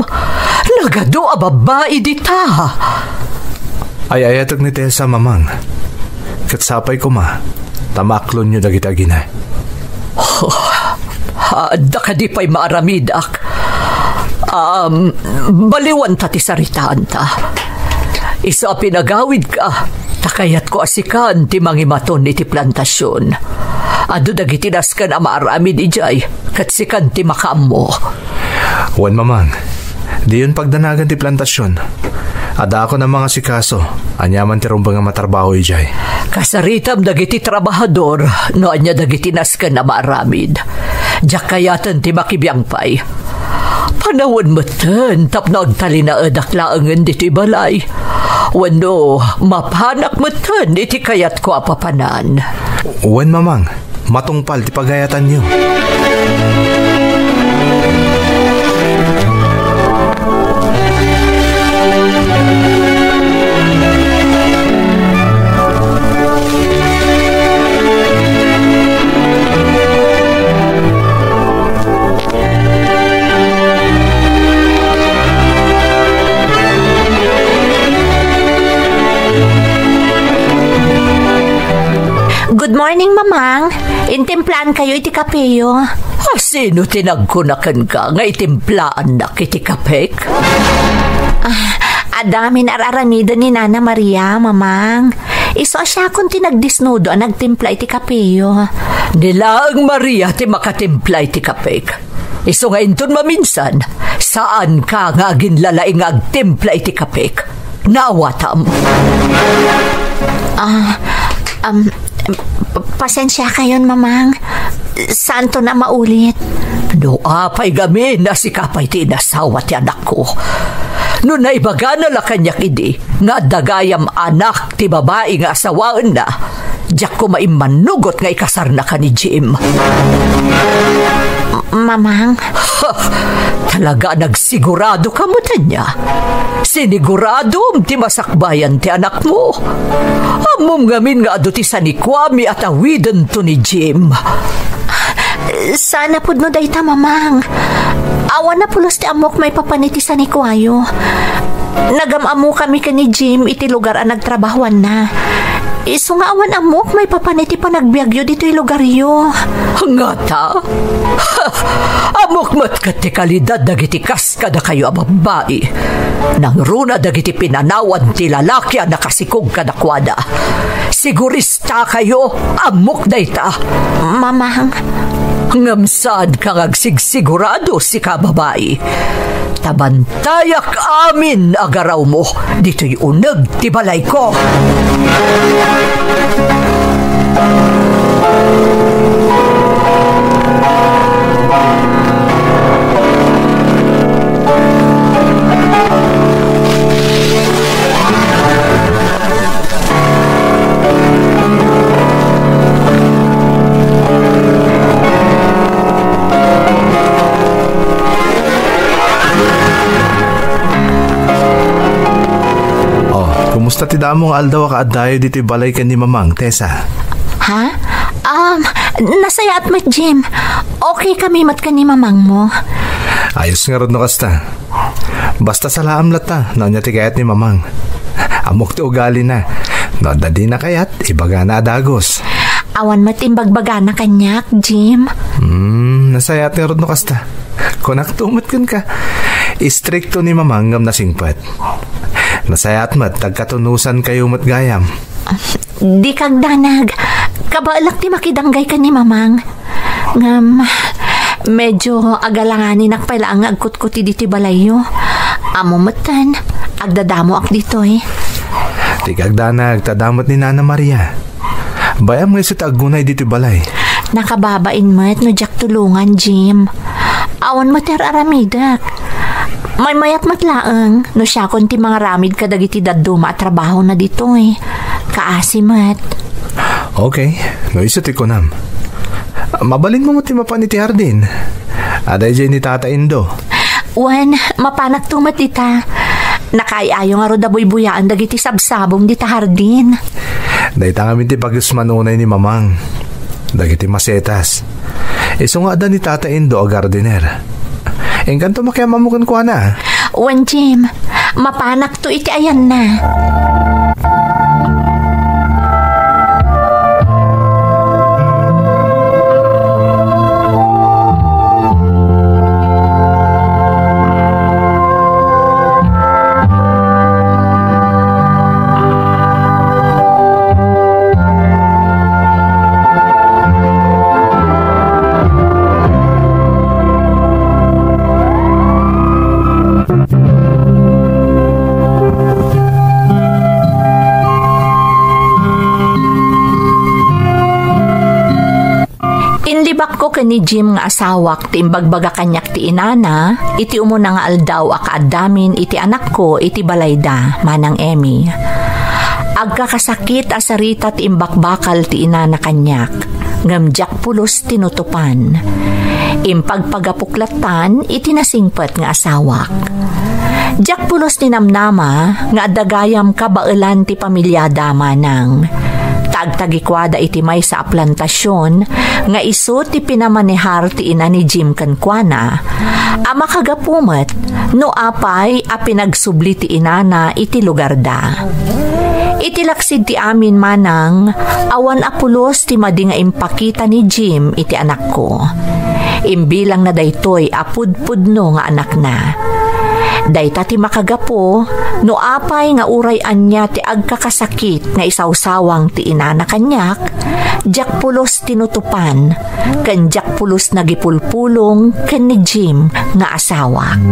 Nagadu a babbai dita. Ay-ayatek ni Tessa, mamang. Ket sapay koma, ta maaklonyo dagiti agina. Oh, adda kadi pay maaramidak? Um, baliwanta ti saritaanta. Isu a pinagawidka, ta kayatko a sikan ti mangimaton iti plantasion. Adu dagiti nasken a maaramid idiay, ket sikan ti makaammo. Wen, mamang, diyon pagdanagan ti plantasion. Adakon a mangasikaso, aniaman ti rumbeng a matrabaho idiay. Kasaritam dagiti trabahador no ania dagiti nasken a maaramid. Diak kayaten ti makibiang pay. Panawen metten tapno agtalinaedak laengen ditoy balay. Wenno, mapanak metten iti kayatko a papanan. Wen, mamang, matungpal ti pagayatanyo. Good morning, Mamang. Intimplaankayo iti kapeyo. Ah, sino ti nagkuna kenka nga itimplaannak iti kapek? Ah, adda ngamin ar-aramiden ni Nana Maria, Mamang. Isu a siakon ti nagdisnudo a nagtimpla iti kapeyo. Ni laeng Maria ti makatimpla iti kapek. Isu nga inton maminsan, saanka nga aginlalaing nga agtimpla iti kapek. Naawatam. Ah, um, p-, pasensiakayon, Mamang. Saanton a maulit. No apay gamin a sika pay ti inasawa ti anakko. No naibagana la kaniak idi nga adda gayam anak ti babai nga asawaenna, diak koma immanugot nga ikasarnaka ni Jim. Mamang. Ha! Talaga a nagsigurado ka met ania? Siniguradom ti masakbayan ti anakmo. Ammom ngamin nga adu ti sanikuami a tawidento ni Jim. Saan a pudno dayta, Mamang. Awan a pulos ti ammok maipapan iti sanikuayo. Nagam-ammokami ken ni Jim iti lugar a nagtrabahuanna. Isu nga awan ammok maipapan iti panagbiagyo ditoy lugaryo. Ngata? Ha! Ammok met ket ti kalidad dagiti kas kadakayo a babbai. Nangruna dagiti pinanawan ti lalaki a nakasikog kadakuada. Siguristakayo, ammok dayta. Mamang. Ngem saanka nga agsigsigurado, sika babai. Ta bantayak amin a garawmo ditoy uneg ti balayko. Oh, kumusta ti damo nga aldaw a kaaddayo ditoy balay ken ni Mamang, Tessa? Ha? Um, nasayaat met, Jim. Okay kami met ken ni Mamangmo. Ayos ngarud no kasta. Basta salaam latta no ania ti kayat ni Mamang. Ammok ti ugalina. No adda dina kayat, ibagana a dagus. Awan met imbagbagana kaniak, Jim. Hmm, nasayaat ngarud no kasta. Kunakto met kenka. Istrikto ni Mamang ngem nasingpet. Nasayaat met ta agkatunosankayo met gayam. Dika agdanag. Kabaelak ti makidanggay ken ni Mamang. Ngem, medyo agalanganinak pay laeng nga agkutkuti ditoy balayyo. Ammo metten, agdadamoak ditoy. Dika agdanag, ta adda met ni Nana Maria. Bay-am nga isu ti aggunay ditoy balay. Nakababain met no diak tulongan, Jim. Awan met ti ar-aramidek. Maymayat met laeng no siakon ti mangaramid kadagiti dadduma a trabahona ditoy. Kaasi met. Okay, no isu ti kunam. Mabalinmo met ti mapan iti hardin. Adda idiay ni Tata Indo. Wen, mapanakto met dita. Nakaay-ayo ngarud a buybuyaan dagiti sabsabong dita hardin. Dayta ngamin ti pagisman unay ni Mamang. Dagiti masetas. Isu nga adda ni Tata Indo a gardener. Inkanto makiam-ammo kenkuana. Wen, Jim, mapanakto iti ayanna. Inlibakko ken ni Jim nga asawak ti imbagbaga kaniak ti inana iti umuna nga aldaw a kaaddamin iti anakko iti balayda, Manang Emmy. Agkakasakit a sarita ti imbakbakal ti inana kaniak, ngem diak pulos tinutopan. Impagpagapok lattan iti nasingpet nga asawak. Diak pulos ninamnama nga adda gayam kabaelan ti pamiliada, Manang. Ta agtagikuada iti maysa a plantasion nga isu ti pinamanehar ti ina ni Jim kenkuana, a makagapu met no apay a pinagsubli ti inana iti lugarda. Iti laksid ti amin, Manang, awan a pulos ti madi nga impakita ni Jim iti anakko. Imbilangna daytoy a pudpudno nga anakna. Dayta ti makagapu no apay nga uray ania ti agkakasakit nga isawsawang ti inana kaniak, diak pulos tinutopan, ken diak pulos nagipulpulong ken ni Jim nga asawak.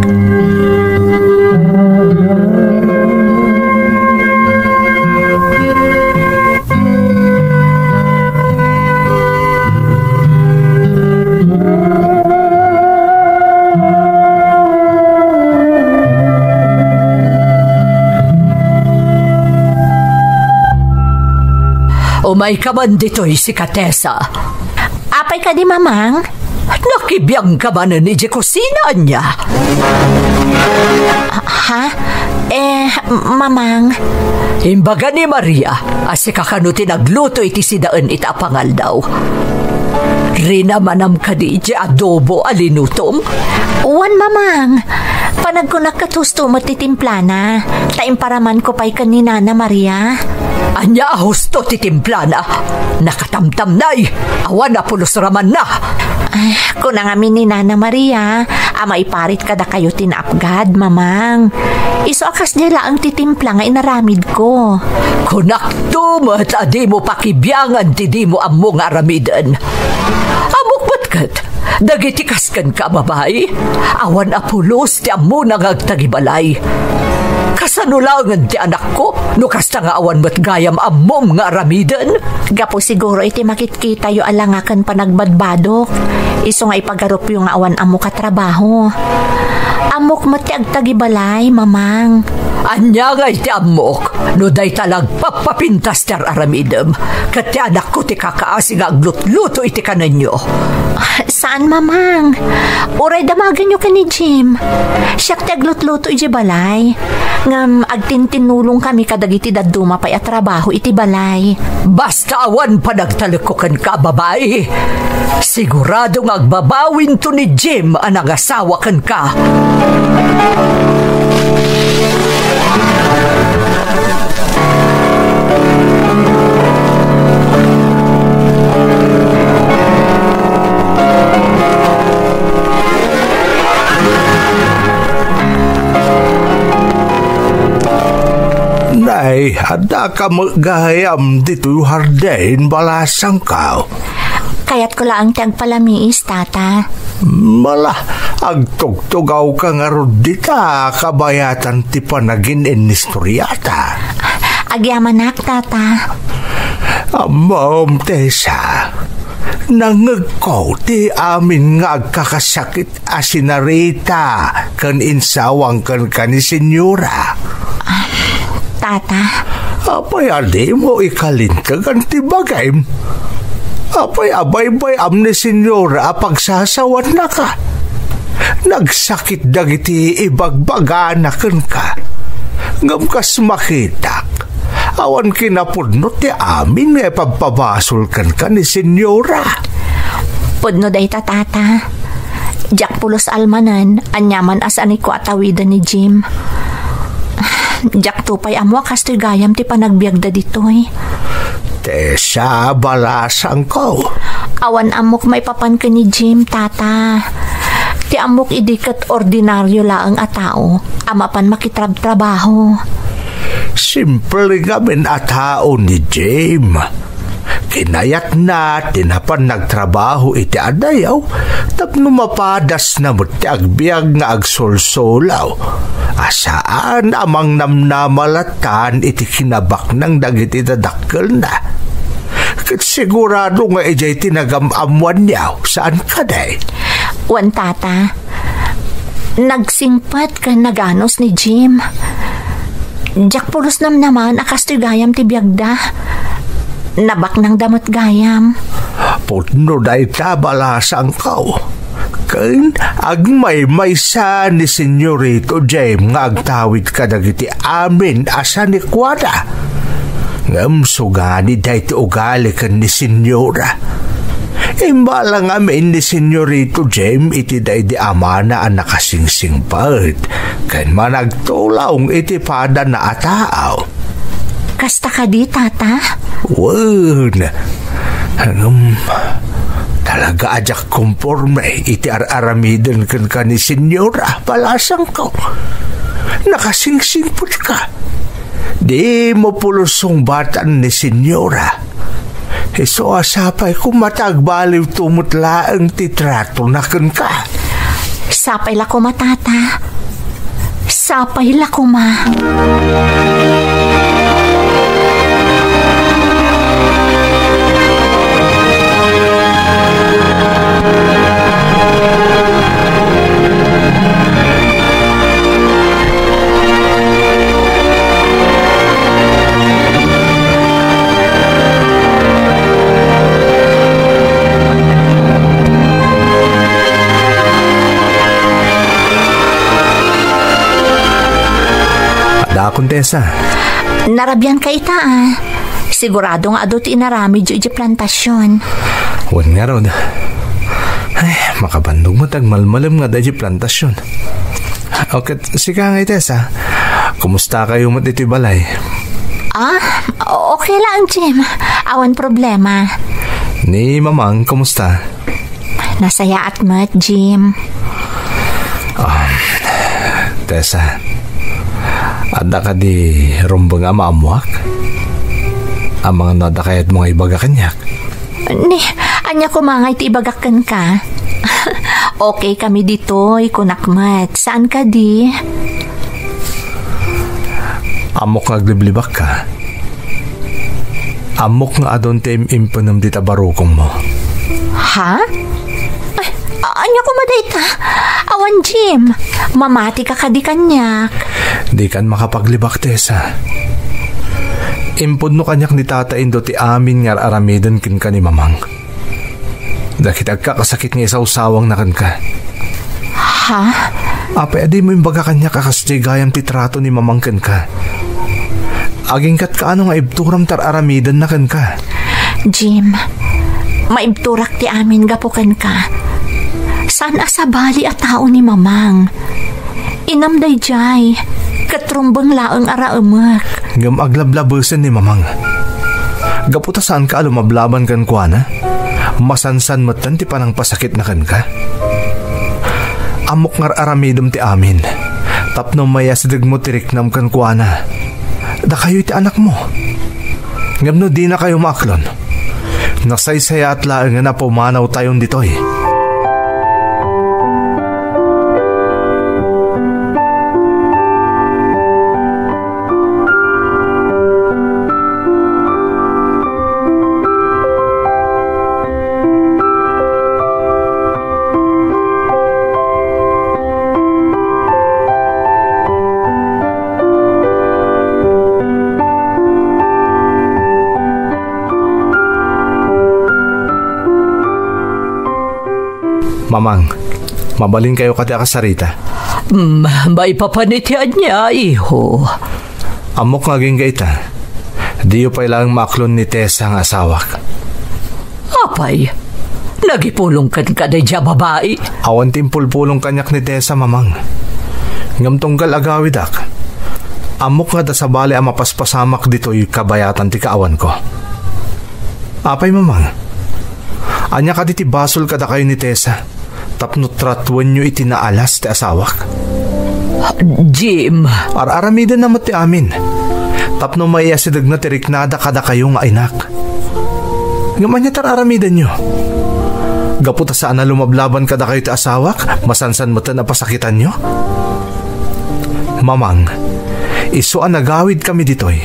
Umayka man ditoy, sika, Tessa. Apay kadi, Mamang? Nakibiangka manen idiay kusina, ania? Ha? Eh, Mamang. Imbaga ni Maria a sika kano ti nagluto iti sidaen ita a pangaldaw. Rinamanam kadi idiay adobo a linutom? Wen, Mamang. Panagkunak ket husto met ti timplana, ta imparamanko pay ken ni Nana Maria. Ania a husto ti timplana? Nakatamtamnay, awan a pulos ramanna. Ah, kuna ngamin ni Nana Maria a maiparit kadakayo ti naapgad, Mamang. Isu a kasdiay laeng ti timpla nga inaramidko. Kunakto met a dimo pakibiangan ti dimo ammo nga aramiden. Ammok met ket, dagiti kas kenka a babai, awan a pulos ti ammona nga agtagibalay. Kasano laengen ti anakko no kasta nga awan met gayam ammom nga aramiden? Gapu siguro iti makitkitayo a langa ken panagbadbadok, isu nga ipagarupyo nga awan ammok a trabaho. Ammok met ti agtagibalay, Mamang. Ania ngay ti ammok no dayta la agpappapintas ti ar-aramidem, ket ti anakko ti kakaasi nga aglutluto iti kanenyo? Haan, Mamang. Uray damagenyo ken ni Jim. Siak ti aglutluto idiay balay. Ngem agtintinnulongkami kadagiti dadduma pay a trabaho iti balay. Basta awan panagtalekko kenka, babai. Sigurado nga agbabawinto ni Jim a nangasawa kenka. Nay, adda ka met gayam ditoy hardin, balasangko. Kayatko laeng ti agpalamiis, Tata. Mala, agtugtugawka ngarud dita, kabayatan ti panagin-inistoriata. Agyamanak, Tata. Ammom, Tessa, nangngegko ti amin nga agkakasakit a sinarita ken insawang kenka ni Senyora. Tata. Apay a dimo ikalintegan ti bagim? Apay a baybay-am ni Senyora a pagsasawannaka? Nagsakit dagiti ibagbagana kenka. Ngem kas makitak, awan kinapudno ti amin nga ipabpabasol kenka ni Senyora. Pudno dayta, Tata. Diak pulos almanen, aniaman a saanikko a tawiden ni Jim. Diakto pay ammo a kastoy gayam ti panagbiagda ditoy. Tessa, balasangko. Awan ammok maipapan ken ni Jim, Tata. Ti ammok idi ket ordinario laeng a tao a mapan makitrabtrabaho. Simple ngamin a tao ni Jim. Kinayatna ti napan nagtrabaho iti adayo tapno mapadasna met ti agbiag nga agsulsulaw a saan a mangnamnama latan iti kinabaknang dagiti dadakkelna. Ket sigurado nga idiay ti nagam-ammoanyo, saan kadi? Wen, Tata. Nagsingpet ken naganus ni Jim. Diak pulos namnamaen a kastoy gayam ti biagda. Nabaknangda met gayam. Pudno dayta, balasangko. Ken agmaymaysa ni Senyorito Jim nga agtawid kadagiti amin a sanikuada. Ngem sugani daytoy ugali ken ni Senyora. Imbala ngamin ni Senyorito Jim iti daydi amana a nakasingsingpet ken managtulong iti padana a tao. Kasta kadi, Tata? Wen. Ngem, talaga a diak komporme iti ar-aramiden kenka ni Senyora, balasangko. Nakasingsingpet ka. Dimo pulos sungbatan ni Senyora. Isu a sapay koma ta agbaliwto met laeng ti tratona kenka. Sapay la koma, Tata. Sapay la koma. Adda, Kontesa. Narabian ka ita, ah. Sigurado nga adu ti inaramidyo iti plantasion. Wen ngarud. Ay, makabannogmo ti agmalmalem nga adda iti plantasion. O ket sika ngay, Tessa. Kumusta kayo met iti balay? Ah, okay lang, Jim. Awan problema. Ni Mamang, kumusta? Nasayaat met, Jim. Ah, Tessa, adda kadi rumbeng a maammoak? Amangan no adda kayatmo nga ibaga kaniak? Ni, ania koma nga iti ibagak kenka? Okay kami ditoy, kunak met. Saan kadi? Ammok nga agliblibak ka. Ammok nga adun ti im-impunem dita barukongmo. Ha? Ay, a-, ania koma dayta? Awan, Jim. Mamati ka kadi kaniak. Dikan makapaglibak, Tessa. Impudno kaniak ni Tata Indo ti amin nga ar-aramiden kenka ni Mamang. dagiti agkakasakit nga isawsawangna kenka. Ha? Apay a dimo imbaga kaniak a kasdiay gayam ti trato ni Mamang kenka? Aginggatka no nga ibturam ti ar-aramidenna kenka? Jim, maibturak ti amin gapu kenka. Saan a sabali a tao ni Mamang. Inam daydiay, ket rumbeng laeng a raemek. Ngem aglablabesen ni Mamang. Gapu ta saanka a lumablaban kenkuana, masansan metten ti panangpasakitna kenka. Ammok nga ar-aramidem ti amin, tapno maiyasidegmo ti riknam kenkuana. Dakayo ti anakmo. Ngem no dinakayo maaklon, nasaysayaat laengen a pumanawtayon ditoy. Mamang, mabalinkayo kadi a kasarita? Mm, maipapan iti ania, iho? Ammok nga agingga ita, diyo pay laeng maaklon ni Tessa nga asawak. Apay, nagipulong kenka daydiay a babai? Awan ti impulpulong kaniak ni Tessa, Mamang. Ngem tunggal agawidak, ammok nga adda sabali a mapaspasamak ditoy kabayatan ti kaawanko. Apay, Mamang? Ania kadi ti basol kadakayo ni Tessa tapno tratuenyo iti naalas ti asawak? Jim. Ar-aramidenna met ti amin tapno maiyasidegna ti riknada kadakayo nga inak. Ngem ania ti ar-aramidenyo? Gapu ta saan a lumablaban kadakayo ti asawak, masansan metten a pasakitanyo? Mamang, isu a nagawidkami ditoy,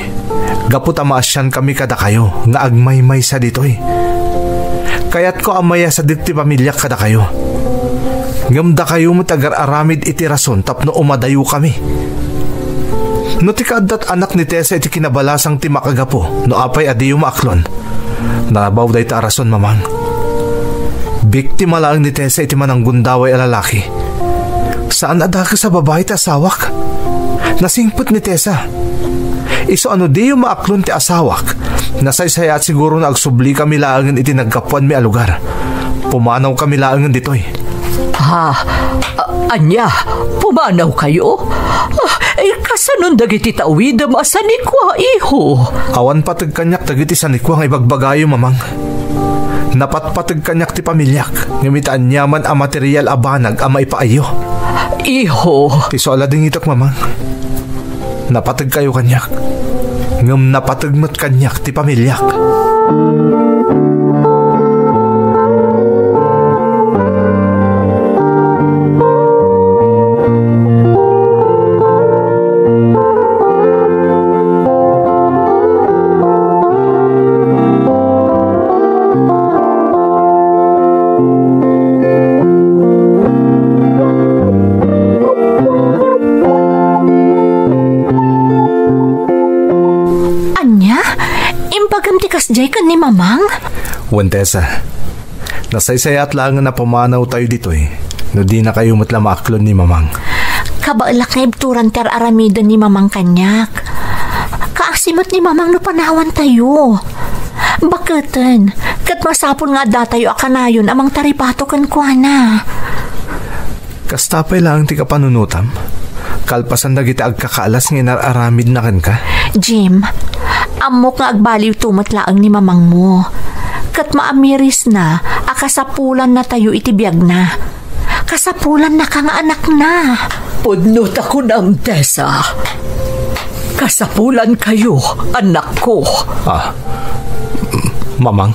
gapu ta maasiankami kadakayo nga agmaymaysa ditoy. Kayatko a maiyasadek ti pamiliak kadakayo. Ngem dakayo met agar-aramid iti rason tapno umadayokami. No ti kaaddat anak ni Tessa iti kinabalasang ti makagapu no apay a diyo maaklon, nalabaw dayta a rason, Mamang. Biktima laeng ni Tessa iti mananggundaway a lalaki. Saan a dakes a babai ti asawak. Nasingpet ni Tessa. Isu a no diyo maaklon ti asawak, nasaysayaat siguro no agsublikami laengen iti naggapuanmi a lugar. Pumanawkami laengen ditoy. Ha? A-, ania? Pumanawkayo? Ah, eh, kasanon dagiti tawidem a sanikua, iho? Awan pateg kaniak dagiti sanikua nga ibagbagayo, Mamang. Napatpateg kaniak ti pamiliak, ngem iti aniaman a material a banag a maipaayyo. Iho. Isu a ladingitek, Mamang. Napategkayo kaniak, ngem napateg met kaniak ti pamiliak. Ania? Imbagam ti kasdiay ken ni Mamang? Wen, Tessa, nasaysayaat laengen a pumanawtayo ditoy no dinakayo met la maaklon ni Mamang. Kabaelak nga ibturan ti ar-aramiden ni Mamang kaniak. Kaasi met ni Mamang no panawantayo. Baketen, ket masapul nga addatayo a kanayon a mangtaripato kenkuana. Kasta pay laeng ti kapanunotam, kalpasan dagiti agkakaalas nga inar-aramidna kenka? Jim, ammok nga agbaliwto met laeng ni mamangmo. Ket maamirisna a kasapulannatayo iti biagna. Kasapulannaka nga anakna. Pudno ta kunam, Tessa. Kasapulankayo, anakko. Ah, Mamang?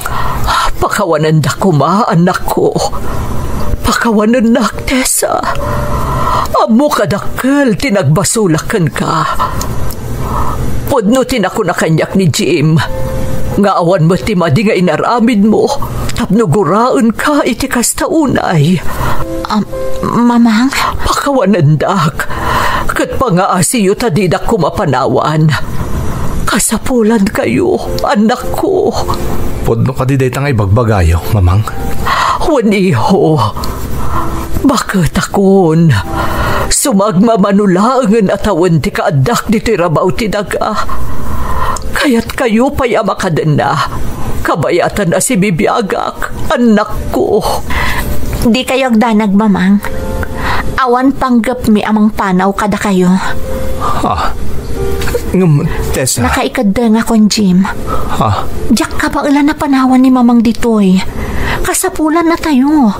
Pakawanenda koma, anakko. Pakawanennak, Tessa. Ammok a dakkel ti nagbasolak kenka. Pudno ti nakuna kaniak ni Jim nga awan met ti madi nga inaramidmo tapno guraenka iti kasta unay. Am, Mamang? Pakawanendak, ket pangaasiyo ta didak koma panawan. Kasapulankayo, anakko. Pudno kadi dayta nga ibagbagayo, Mamang? Wen, iho, baketakon, sumagmamano laengen a tawen ti kaaddak ditoy rabaw ti daga. Kayatkayo pay a makadenna, kabayatan a sibibiagak, annakko. Dikayo agdanag, Mamang. Awan panggepmi a mangpanaw kadakayo. Ha? Ngem, Tessa. Nakaikeddengakon, Jim. Ha? Diak kabaelan a panawan ni Mamang ditoy. Kasapulan natayo.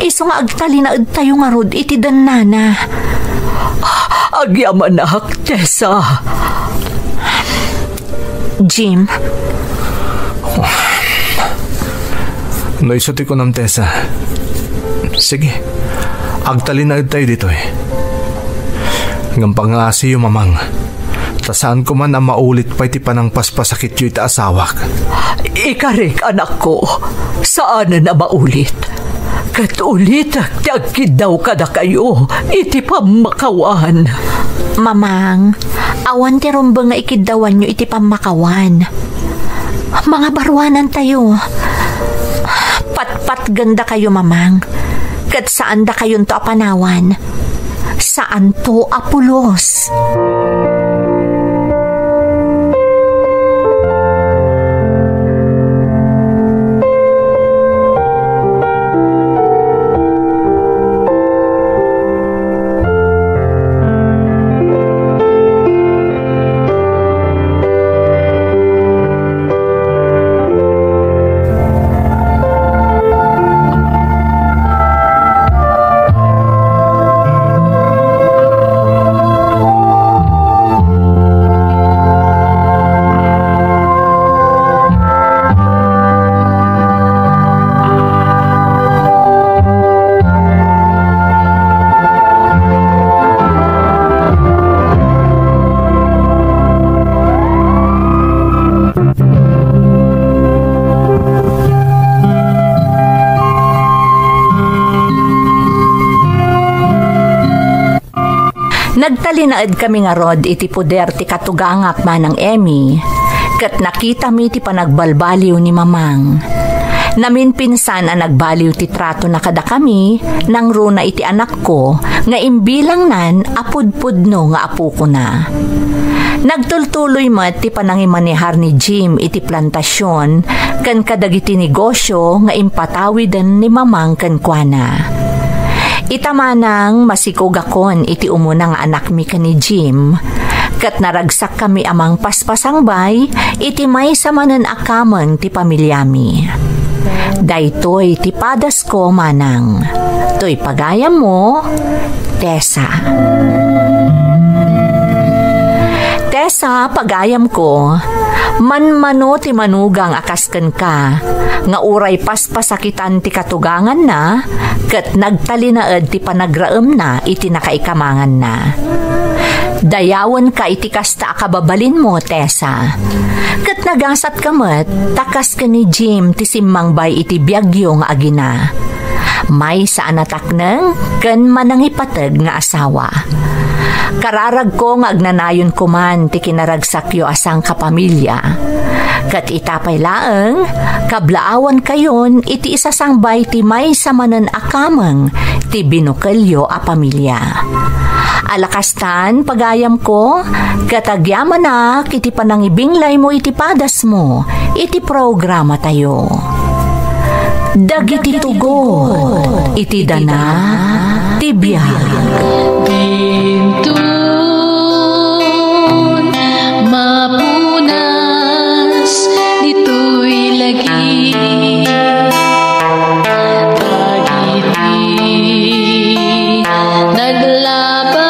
Isu nga agtalinaedtayo ngarud iti dennana. Agyamanak, Tessa. Jim. No isu ti kunam, Tessa, sige, agtalinaedtayo ditoy. Ngem pangngaasiyo, Mamang, ta saanko man a maulit pay ti panangpaspasakityo iti asawak. Ikarik, anakko, saanen a maulit. Ket ulitek ti agkiddaw kadakayo iti pammakawan. Mamang, awan ti rumbeng nga ikiddawanyo iti pammakawan. Mangabaruanantayo. Patpatgendakayo, Mamang, ket saandakayonto a panawan. Saanto a pulos. Nagtalinaedkami ngarud iti poder ti katugangak, Manang Emmy, ket nakitami ti panagbalbaliw ni Mamang. Naminpinsan a nagbaliw ti tratona kadakami nangruna iti anakko nga imbilangnan a pudpudno nga apokona. Nagtultuloy met ti panangimanehar ni Jim iti plantasion ken kadagiti negosio nga impatawiden ni Mamang kenkuana. Ita manang masikogakon iti umuna nga anakmi ken ni Jim, ket naragsakkami a mangpaspasangbay iti maysa manen a kameng ti pamiliami. Daytoy ti padasko, Manang. Toy pagayammo, Tessa. Tessa, pagayamko, manmano ti manugang a kas kenka, nga uray paspasakitan ti katuganganna, ket nagtalinaed ti panagraemna iti nakaikamanganna. Dayawenka iti kasta a kababalinmo, Tessa. Ket nagasatka met, ta kas ken ni Jim ti simmangbay iti biagyo nga agina. Maysa a natakneng ken manangipateg nga asawa. Kararagko nga agnanayonko man ti kinaragsakyo a sangkapamilia. Ket ita pay laeng, kablaawankayon iti isasangbay ti maysa manen a kameng ti binukelyo a pamilia. Ala kastan, pagayamko, ket agyamanak iti panangibinglaymo iti padasmo iti programatayo. Dagiti tugot iti dana ti biag. Dintun mapunas ditoy lagi. Dagiti naglabas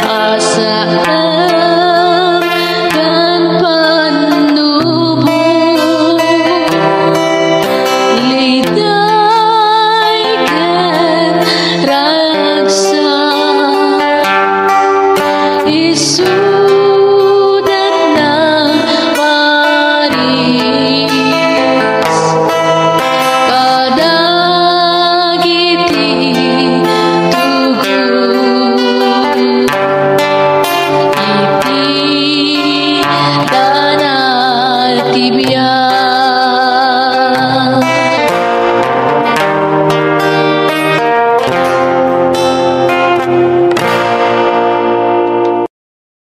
a saan ken pannubo, liday ken ragsak, isuda nang paris kadagiti tugot iti dana ti biag.